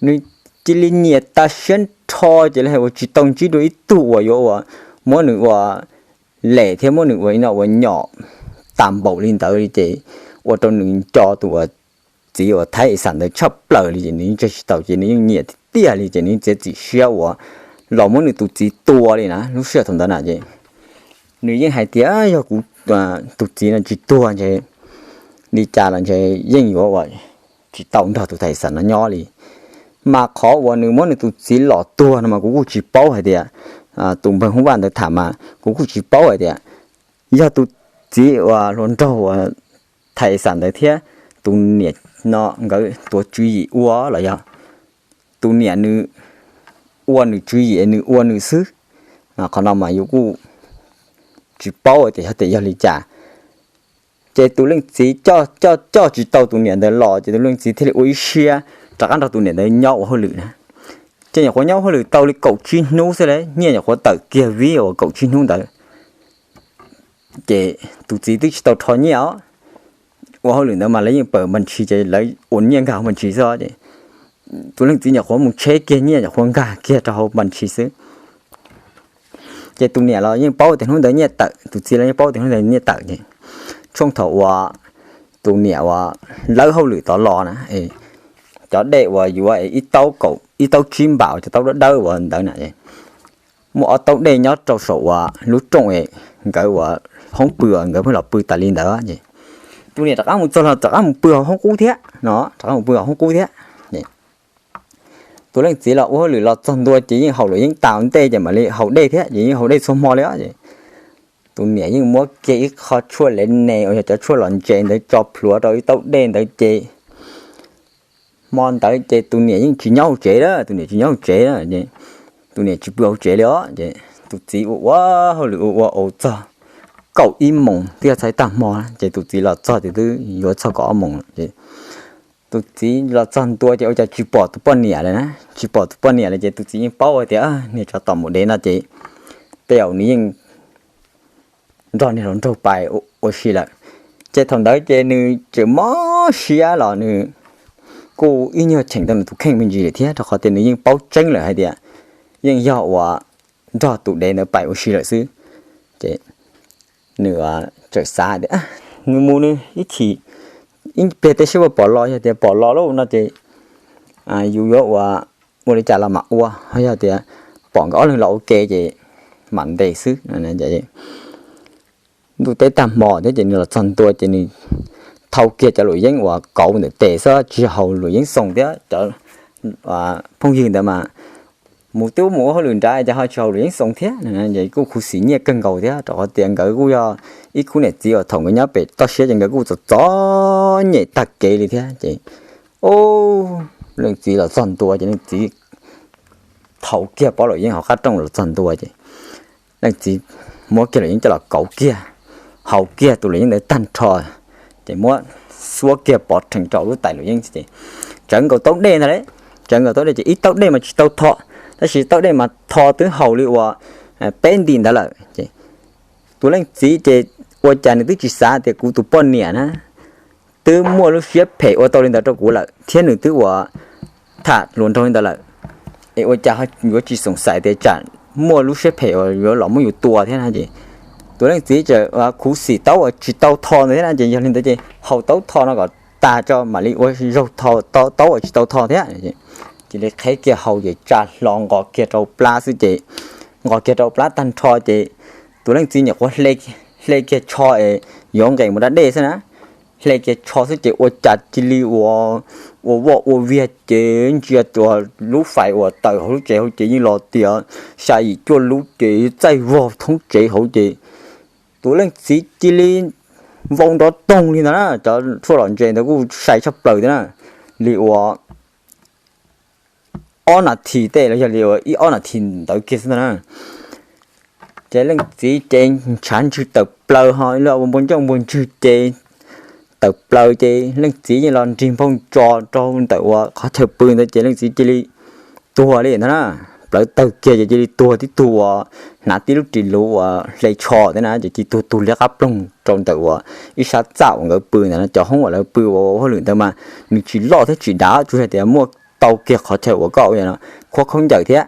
nws cia li nyiam tas siab nrho ces li hais uas tsis tau ntsib dua ib tug uas yuav uas muab nws ua lem thiab muab nws ua ib no uas nyom tas npaum li ntawd li ces ua rau nws nco tus uas txiv uas thais xas ntawd tshaj plaws li ces nws yeej tseg tsis tau ces nws yeej nyiam tiag tiag li ces nws yeej txiav txim siab uas los muab nws tus txiv tua li na. Lub sij hawm thaum ntawd na ces nws yeej hais tias yog kuv tus txiv no tsis tuag ntshe li cas los ntshe yeej yuav uas tsis tau nrog tus thais xas no nyob li. Mas qhov uas nws muab nws tus txiv los tuag no mas kuv kuj tsis paub hais tias, tus npawg Hmoob Vaj ntawd tham mas kuv kuj tsis paub hais tias yog tus txiv uas hluas nraug uas thais xas ntawd thiab tus niam no nkawd tuav tswv yim ua los yog tus niam nws ua nws tswv yim nws ua nws xwb. Qhov no mas yus kuj tsis paub tias yog tias yog li cas. Ces tus leej txiv coj coj coj tsis tau tus niam ntawd los ces tus leej txiv thiaj li ua ib siab rov qab nrog tus niam ntawd nyob ua hauj lwm na. Ces nyuam qhuav nyob ua hauj lwm tau li kaum tsib hnub xwb las nyiaj nyuam qhuav tawm kiag vib uas kaum tsib hnub ntawd. Ces tus txiv twb tsis tau rho nyiaj os, ua hauj lwm ntawd mas lawv yeej pawm npas ntshis ces lawv ua nyiaj nkag hauv npas ntshis xwb ces tus leej txiv nyuam qhuav mus tsheb kiag nyiaj nyuam qhuav nkag kiag rau hauv npas ntshis xwb. Ces tus niam los yeej paub tias hnub ntawd nyiaj tawm, tus txiv los yeej paub tias hnub ntawd nyiaj tawm ces tshooj thaum uas tus niam uas lawb hauj lwm tod los na, cov dej uas yuav ib taub tsib npam cov taub dawb dawb uas ntawd na, muaj ob taub dej nyob rau saum uas lub rooj nkawd uas hoob pw uas nkawd pheej los pw tas li ntawd ces tus niam rov qab mus txog los rov qab mus pw hauv hoob qub thiab no, rov qab mus pw hauv hoob qub thiab. Tus leej txiv los ua hauj lwm los txog ntua ces yeej haus luam yeeb tas ua ntej ces mam li haus dej thiab ces yeej haus dej txhua hmo li os ces tus niam yeej muab kiag ib qho tshuaj lev nes uas yog cov tshuaj lom ntses ntawd tso plhuav rau ib taub dej ntawd ces hmo ntawd ces tus niam yeej tsis nyob hauv tsev lawm, tus niam tsis nyob hauv tsev lawm ces tus niam tsis pw hauv tsev li os ces tus txiv ua ua hauj lwm ua ua ua txog kaum ib moos twb yog txog tag hmo ces tus txiv los txog ces twb yuav txog kaum ob moos ces tus txiv los txog ntua ces ua cas tsis pom tus poj niam lawm na, tsis pom tus poj niam lawm ces tus txiv yeej paub hais tias niag tsov tom mus dev no ces tej zaum nws yeej nrog niag hluas nraug pais ua si lawm. Ces thaum ntawd ces nws tseem mob siab los nws kuj ib nyuag cheem tau nws tus kheej me ntsis lawm thiab rau qhov tias nws yeej paub tseeb lawm hais tias yeej yog uas nrog tus dev ntawd pais ua si lawm xwb. Ces nws txawm xav tias nws mus nws ib chim ib pliag tej seb puas pom los, yog tias pom los lawm no ces yus yuav ua, ua li cas los mam ua, ho yog tias pom nkawd ob leeg los ua ke ces mam ntes xwb. Ntuj teb tag hmo thiab ces nws los txog ntua ces nws thau kiag cov luam yeeb uas kauv ntawm tes xwb tsis haus luam yeeb xoo thiab cov phooj ywg ntawd mas mus twb mus ua hauj lwm nrad ces ho tsis haus luam yeeb xoo thiab es kuj khuv xim nyiaj kawg nkaus thiab rau qhov tias nkawd kuj yog ib khub niam txiv uas thaum nkawd nyob pem toj siab ces nkawd kuj txom txom nyem tag kev li thiab ces leej txiv los txog ntua ces leej txiv thau kiag pob luam yeeb hauv qab rooj los txog ntua ces leej txiv muab kiag luam yeeb coj los kauv kiag, haus kiag tus luam yeeb ntawd tag nrho ces muab xuab kiag pov rhees rau lub tais luam yeeb ces tsawv nkaus taub dej ntag las. Tsawv nkaus taub dej ces ib taub dej mas tsis tau tho, tab sis taub dej mas tho twb haus li uas peb nti ntawd lawm ces tus leej txiv ces ua cas nws twb tsis xav tias kuv tus poj niam na twb muaj lub siab phem ua tau li ntawd rau kuv lawm thiab nws twb ua tham hluas nraug li ntawd lawm es ua cas yuav tsis xoom xaim tias tsam muaj lub siab phem uas yuav los muab yus tua thiab na ces tus leej txiv txawm khuv xim taub uas tsis tau tho ntawd thiab na ces yog li ntawd ces haus taub tho no kom tag tso mam li ua zaug tho taub uas tsis tau tho thiab. Cia li qheb kiag haus ces tsa hlo nqos kiag rau plab xwb ces nqos kiag rau plab tag nrho ces tus leej txiv nyuam qhuav hle kiag tsho es yuav nqes mus da dej xwb na, hle kiag tsho xwb ces ua cas cia li ua, ua voj ua viag ces ntsia tus lub fais uas tawm hauv lub tsev hauv ces yeej los tias xya yim cuaj lub ces txaij vog thoob tsev hauv ces tus leej txiv cia li vau nrov toog li ntawd na, cov tshuaj lom ntses ntawd kuj sai tshaj plaws thiab na. li uas ob nas this tej los yog li uas ib ob nas this ntawd kiag xwb ntag na. Ces leej txiv ces ntshav ntswg tawm plaws ho ua npua ncauj npua ntswg ces tawm plaws ces leej txiv yeej los nrig nphooj tso rau ntawm uas qhov chaw pw ntawd ces leej txiv cia li tuag li ntag na. Plawv tawg kiag ces cia li tuag tib tug uas hnav tib lub ris luv uas hle tsho thiab na ces cia li tuag tug liab qab ploog rau ntawm uas ib sab txaj uas nkawd pw ntawd na. Cov hoob uas lawv pw uas ua hauj lwm ntawd mas nws tsis loj thiab tsis dav, tsuas yog tias muaj tau kiag qhov chaw uas koj ua qhuab khaub ncaws thiab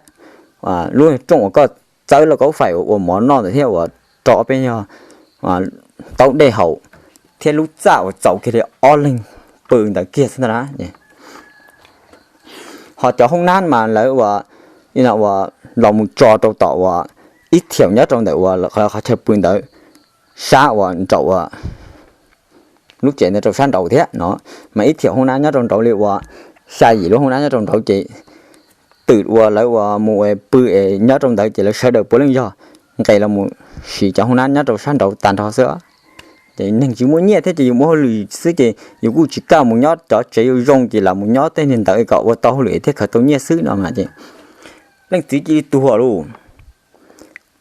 lub rooj uas koj txawb lauj kaub fais uas ua mov noj ntawd thiab uas rau ob peb nyuag taub dej haus thiab lub txaj uas txaus kiag li ob leeg pw ntawd kiag xwb ntag na. Ho cov hoob nab mas lawv ua, ua los mus tso rau tom uas ib thiaum nyob rau ntawm uas qhov chaw pw ntawd sab uas nraum uas lub tsev ntawd rau sab nraud thiab no, mas ib thiaum hoob nab nyob rau nraud li uas xya yim lub hoob nab nyob rau nraud ces twm uas lawv ua mus pw es nyob rau ntawd ces lawv sawv daws puav leej yog nqes los mus siv cov hoob nab nyob rau sab nraud tag nrho xwb. Ces neeg tsis muaj nyiaj thiab ces yus mus hauj lwm xwb ces yus kuj tsis kam mus nyob cov tsev zoo ces lam mus nyob tej niag ntawd kom ua tau hauj lwm thiab khaws tau nyiaj xwb no mas ces leej txiv cia li tuag lauj.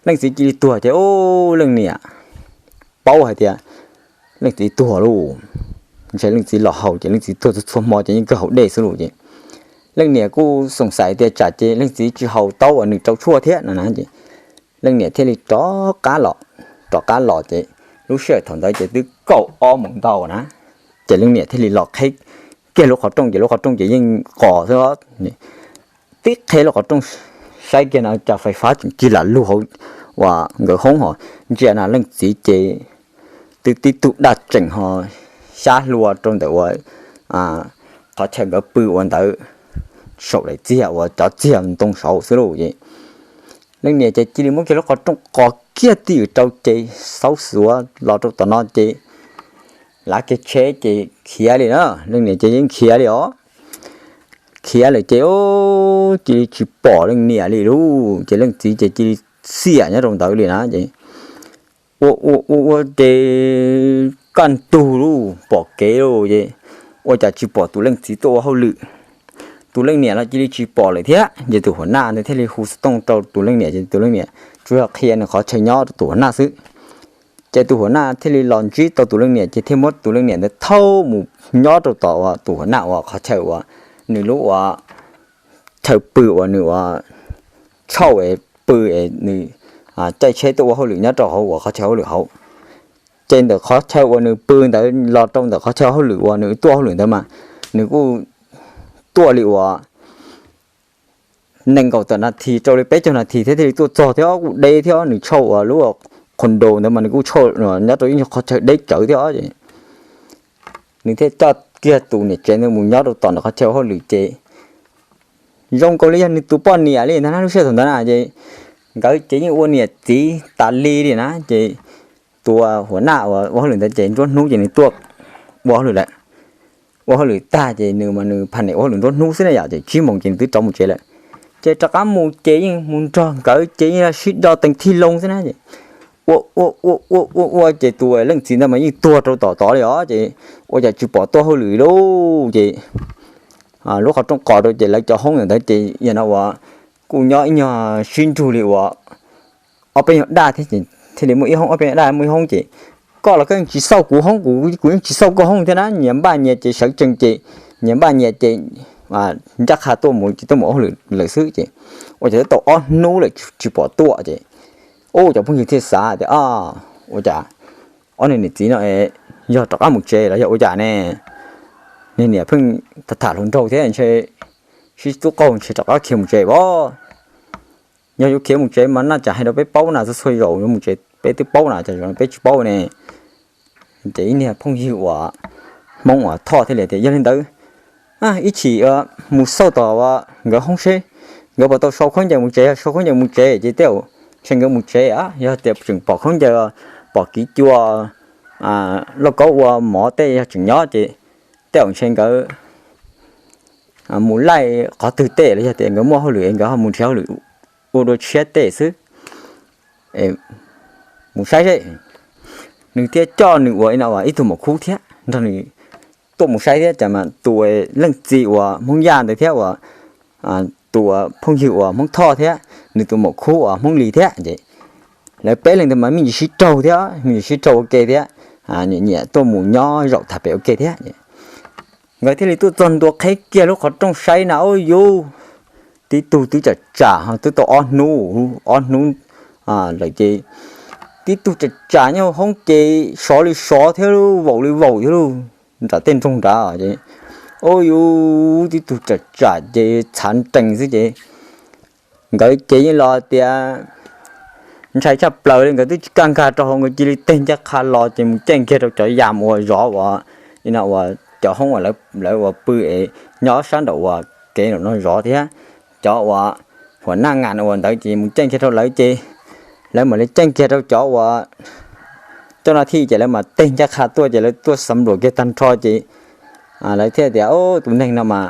Leej txiv cia li tuag ces leej niam paub hais tias leej txiv tuag lauj, ntshe leej txiv los haus ces leej txiv tuag txhua txhua hmo ces yeej kawg haus dej xwb lauj ces leej niam kuj xoom xaiv tias tsam ces leej txiv tsis haus taub uas nws rau tshuaj thiab no na ces leej niam thiaj li rov qab los, rov qab los ces lub sij hawm thaum ntawd ces twb kaum ob moos ntau na, ces leej niam thiaj li los qheb kiag lub qhov rooj ces lub qhov rooj ces yeej qos xwb. Tib qheb lub qhov rooj saib kiag no cas fais fab tseem cig lam lug hauv uas nkawd hoob ho ntsia na leej txiv ces twb tib tug daj tseem ho xyab hlua rau ntawm uas qhov chaw nkawd pw ua ntawd saum daim txiag uas cov txiag ntoo saud xwb lauj ces leej niam ces cia li muab kiag lub qhov rooj qos kiag twj ywm rau ces xaub xuav los rau tom no ces lav kiag tsheb ces khiav li na. Leej niam ces yeej khiav li os. Khiav lawm ces cia li tsis pom leej niam li lauj ces leej txiv ces cia li xiam nyob rau ntawd li na ces ua ua ua ua ces kaj ntug lauj pom kev lauj ces ua cas tsis pom tus leej txiv tuaj ua hauj lwm. Tus leej niam los cia li tsis pom lawm thiab ces tus huas naj ntawd thiaj li hu xov tooj rau tus leej niam ces tus leej niam tsuas yog qhia nws qhov chaw nyob rau tus huas naj xwb. Ces tus huas naj thiaj li los ntsib tau tus leej niam ces thiaj muab tus leej niam ntawd thauj mus nyob rau tom uas tus huas naj uas qhov chaw uas nws lub uas chaw pw uas nws uas tshauj es pw es nws caij tsheb tuaj ua hauj lwm nyob rau hauv uas qhov chaw hauj lwm hauv. Ces ntawm qhov chaw uas nws pw ntawd los rau ntawm qhov chaw hauj lwm uas nws tuaj hauj lwm ntawd mas nws kuj tuaj li uas nees nkaum tawm nas this rau li peb caug nas this thiab thiaj li tuaj txog thiab kuj deb thiab nws tshauj uas lub qhos ntaus ntawd mas nws kuj tshauj nyob rau ib nyuag qhov chaw deb tsawv thiab os. Nws thiaj coj kiag tus niam tsev ntawd mus nyob rau tom ntawm qhov chaw hauj lwm ces zoo nkaus li yog nws tus poj niam li ntag na lub sij hawm thaum ntawd na ces nkawd ces yeej ua niam txiv tas li li na ces tus huas naj uas ua hauj lwm ntawd ces nruab hnub ces nws tuaj ua hauj lwm lawm. Ua hauj lwm tag ces nws mas nws pha niam ua hauj lwm nruab hnub xwb na yom ces tsib moos ces nws twb rov mus tsev lawm. Ces rov qab mus ces yeej mus nrog nkawd ces yeej sib do tees thij loo xwb na ces ua ua ua ua ua ua ces tus leej txiv ntawd mas yeej tuag rau tom tod li os ces ua cas tsis pom tuaj hauj lwm lauj ces lub qhov rooj qos rau ces lawv cov hoob ntawd ces yog no uas kuj nyob ib nyuag sib nrug li uas ob peb nyuag daj thiab ces thiaj li muaj ib hoob ob peb nyuag daj muaj ib hoob ces koj los koj yeej tsis xauj kuv hoob kuv kuv yeej tsis xauj koj hoob thiab na nyias npaj nyias ces sawv tsees ces nyias npaj nyias ces ncaj qha tuaj mus ces tuaj mus ua hauj lwm lawm xwb ces ua cas twb tau ob hnub lawm tsis pom tuaj ces ua cov phooj ywg thiaj xav tias ua cas ob niag niam txiv no yog rov qab mus tsev los yog ua cas ne. Niag niam pheej tham tham hluas nraug thiab ntshe sib tub qaug ntshe rov qab khiav mus tsev as. Yog yuav khiav mus tsev mas naj tsam hais rau peb paub na txhua txhua zaus yuav mus tsev peb twb paub na cas zaum no peb tsis paub ne. Ces ib niag phooj ywg uas Hmoob uas Thoj thiaj li tias yog li ntawd ib chim mus xauj tom nkawd hoob seb nkawd puas tau sau khaub ncaws mus tsev, yog sau khaub ncaws mus tsev ces tej zaum ntshe nkawd mus tsev a, yog tias tseem pom khaub ncaws, pom kiv cua, lauj kaub ua mov tej yog tseem nyob ces tej zaum ntshe nkawd mus laij qhov twg tej los yog tias nkawd muaj hauj lwm nkawd ho mus nrhiav hauj lwm ua dua tshiab tej xwb. Mus saib seb. Nws thiaj coj nws ua ib tug maum khub thiab nrog nws tuaj mus saib thiab, ces mas tus leej txiv uas Hmoob Yaj ntawd thiab uas tus phooj ywg uas Hmoob Thoj thiab nws tus maum khub uas Hmoob Lis thiab ces lawv peb leeg ntawd mas me ntsis sib raug thiab, me ntsis sib raug ua ke thiab, nyiam nyiam tuaj mus nyob zaum tham pem ua ke thiab. Nkawd thiaj li tuaj txog ntua qheb kiag lub qhov rooj saib na, ub yuv, tib tug twb tsam tsam twb tau ob hnub, ob hnub lawm ces tib tug tsam tsam nyob hauv hoob ces sov li sov thiab lauj, vaum li vaum thiab lauj, nram tej nroog nrad ces, ub yuv, tib tug tsam tsam ces txhav nrees xwb ces nkawd ces yeej los tias ntshai tshaj plaws li, nkawd twb tsis kaj nkag rau hauv, nkawd cia li teg ncaj qha los ces mus caij kiag rau cov yam uas zov uas, no uas cov hoob uas lawv uas pw es nyob sab nraum uas kev nraum no zov thiab cov uas huam naj ngas uas ntawd ces mus caij kiag rau lawv ces lawv mam li caij kiag rau cov uas coj no thij ces lawv mam teg ncaj qha tuaj ces lawv tuaj xav npluam kiag tag nrho ces lawv thiaj tias, tus neeg no mas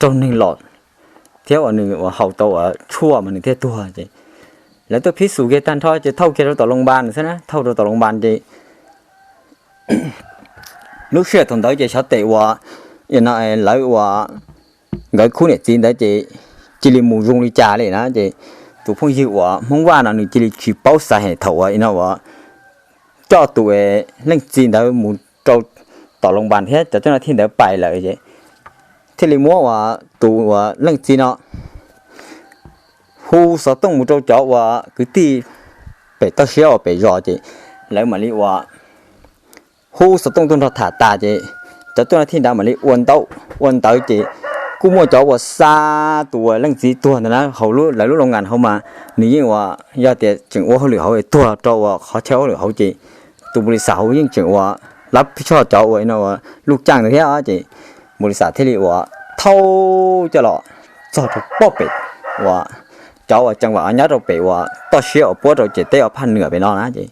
raug neeg los thiab uas nws uas haus tau uas tshuaj mas nws thiaj tuag ces lawv tuaj phib xus kiag tag nrho ces thauj kiag rau tom loos npas xwb na, thauj rau tom loos npas ces lub sij hawm thaum ntawd ces xyov tes uas, no lawv uas nkawd khub niam txiv ntawd ces cia li mus zoo li cas li na ces tus phooj ywg uas Hmoob Vaj no nws cia li tsis paub xav hem thaum uas, no uas coj tus leej txiv ntawd mus rau tom loos npas thiab cov coj no thij ntawd pais lawm ces thiaj li muab uas tus uas leej txiv no hu xov tooj mus rau cov uas kwv tij pem toj siab uas pem zos ces lawv mam li uas hu xov tooj tuaj nrog tham tas ces cov coj no thij ntawd mam li ua ntaub ua ntawv ces kuj muaj cov uas xa tus uas leej txiv tuag ntawd na hauv lawv lub loos npas hauv mas nws yeej uas yog tias tseem ua hauj lwm hauv tuag rau uas qhov chaw hauj lwm hauv ces tus npus lis xas hauv yeej tseem uas lab phij tshoj cov uas, no uas luj caaj ntawd thiab ces npus lis xas thiaj li uas thauj coj los txog rau pem uas cov uas ceev vam nyob rau pem uas toj siab uas puab rau ciam teb uas phaj nwam pem no na ces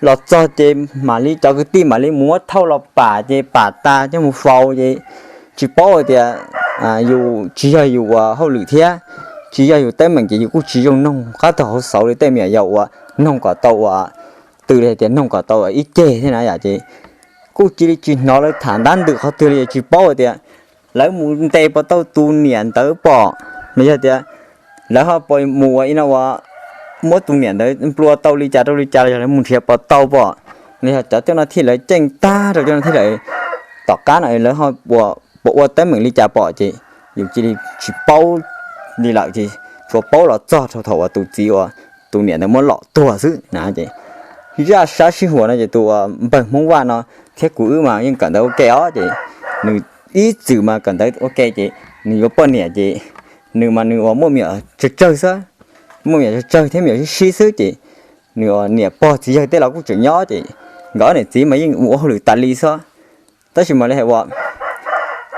los txog ces mam li cov kwv tij mam li muab thauj los pam ces pam tas coj mus faus ces tsis paub hais tias yus tsis yog yus uas hauj lwm thiab tsis yog yus teeb meem ces yus kuj tsis zoo noog qab tag hauv xauv li tej me nyuam yaus uas noog kom tau uas tw li hais tias noog kom tau ib ceg thiab na yom ces kuj cia li tsis hnov lawv tham ntab ntws qhov twg li tsis paub hais tias lawv mus ntes puas tau tus niam ntawd pom los yog tias lawv ho puas mus uas, no uas muab tus niam ntawd nplua tau li cas rau li cas los yog lawv mus nrhiav puas tau pom los yog cov coj no thij lawv ceej tag rau coj no thij lawv tom qab no lawv ho puas ua teeb meem li cas pom ces yus cia li tsis paub li lawm ces tsuas paub los txog rau thaum uas tus txiv uas tus niam ntawd muab lom tuag xwb na ces zaj sab sij huam no ces tus uas npawg Hmoob Vaj no thiab kuv wb mas yeej kawm ntawv ua ke os ces nws ib txwm mas kawm ntawv ua ke ces nws yuav poj niam ces nws mas nws uas muaj me nyuam tsawg tsawg xwb, muaj me nyuam tsawg tsawg thiab me nyuam sib sib xwb ces nws uas niam pog txiv yawg tej los kuj tseem nyob ces nkawd ob niam txiv mas yeej ua hauj lwm tas li xwb. Tab sis mas li hais uas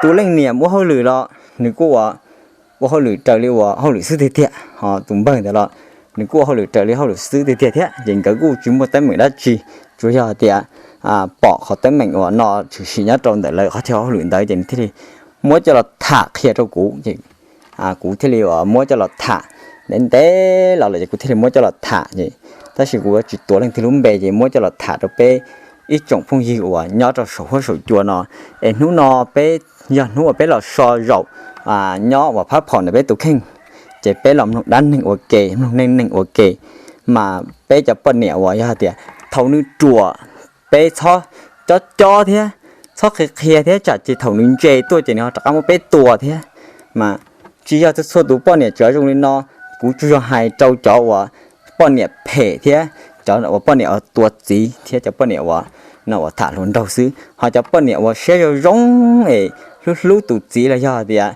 tus leej niam ua hauj lwm los nws kuj uas ua hauj lwm raws li uas hauj lwm xwb tiag tiag, ho tus npawg ntawd los nws kuj ua hauj lwm raws li hauj lwm xwb tiag tiag thiab ces nkawd kuj tsis muaj teeb meem dab tsi, tsuas yog hais tias pom qhov teeb meem uas no tshwm sim nyob rau ntawm lawv qhov chaw hauj lwm ntawd ces nws thiaj li muab coj los tham qhia rau kuv ces kuv thiaj li uas muab coj los tham ntev ntev los lawm ces kuv thiaj li muab coj los tham ces tab sis kuv yuav tsis tuav leej twg lub npe ces muab coj los tham rau peb ib tsoom phooj ywg uas nyob rau saum huab saum cua no es hnub no peb yog hnub uas peb los so zaum nyob uas phab phom ntawm peb tus kheej ces peb los mloog dab neeg ua ke, mloog neej neeg ua ke mas peb cov poj niam uas yog hais tias thaum nws ruam peb txhob cob cob thiab txhob qhia qhia thiab tsam ces thaum nws ntse tuaj ces nws ho rov qab muab peb tua thiab. Mas tsis yog txhua tus poj niam tseem zoo li no, kuv tsuas yog hais rau cov uas poj niam phem thiab cov uas poj niam uas tua txiv thiab cov poj niam uas no uas tham hluas nraug xwb, ho cov poj niam uas siab zoo zoo es hlub hlub tus txiv los yog tias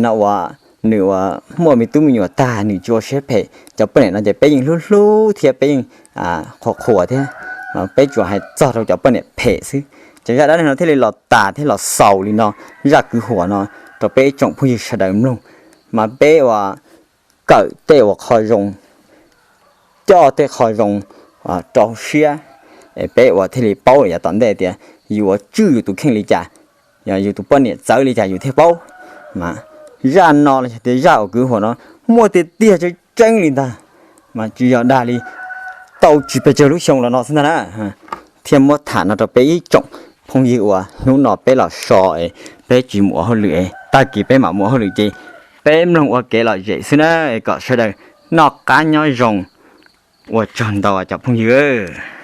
no uas nws uas muaj me tub me nyuam tag nws tsis ua siab phem, cov poj niam no ces peb yeej hlub hlub thiab peb yeej qhuas qhuas thiab. Peb tsuas hais txog rau cov poj niam phem xwb. Cov zaj dab neeg no thiaj li los tas thiab los xaus li no, zaj kwv huam no rau peb ib tsoom phooj ywg sawv daws mloog, mas peb uas kawm tej uas qho zoo, coj tej qho zoo rau siab, peb uas thiaj li paub yav tom ntej tias yus uas tswj yus tus kheej li cas, yog yus tus poj niam txawv li cas yus thiaj paub. Mas zaj no los yog tias zaj uas kwv huam no muaj tiag tiag tseeb tseeb li ntag, mas tsis yog dag li, tau tsis pes tsawg lub xyoo los no xwb ntag na, thiaj muab tham no rau peb ib tsoom Phooj ywg uas hnub no peb los so es peb tsis mus ua hauj lwm es tag kis peb mam mus ua hauj lwm ces peb mloog ua kev lom zem xwb na, kom sawv daws noj qab nyob zoo ua tsaug ntau cov phooj ywg.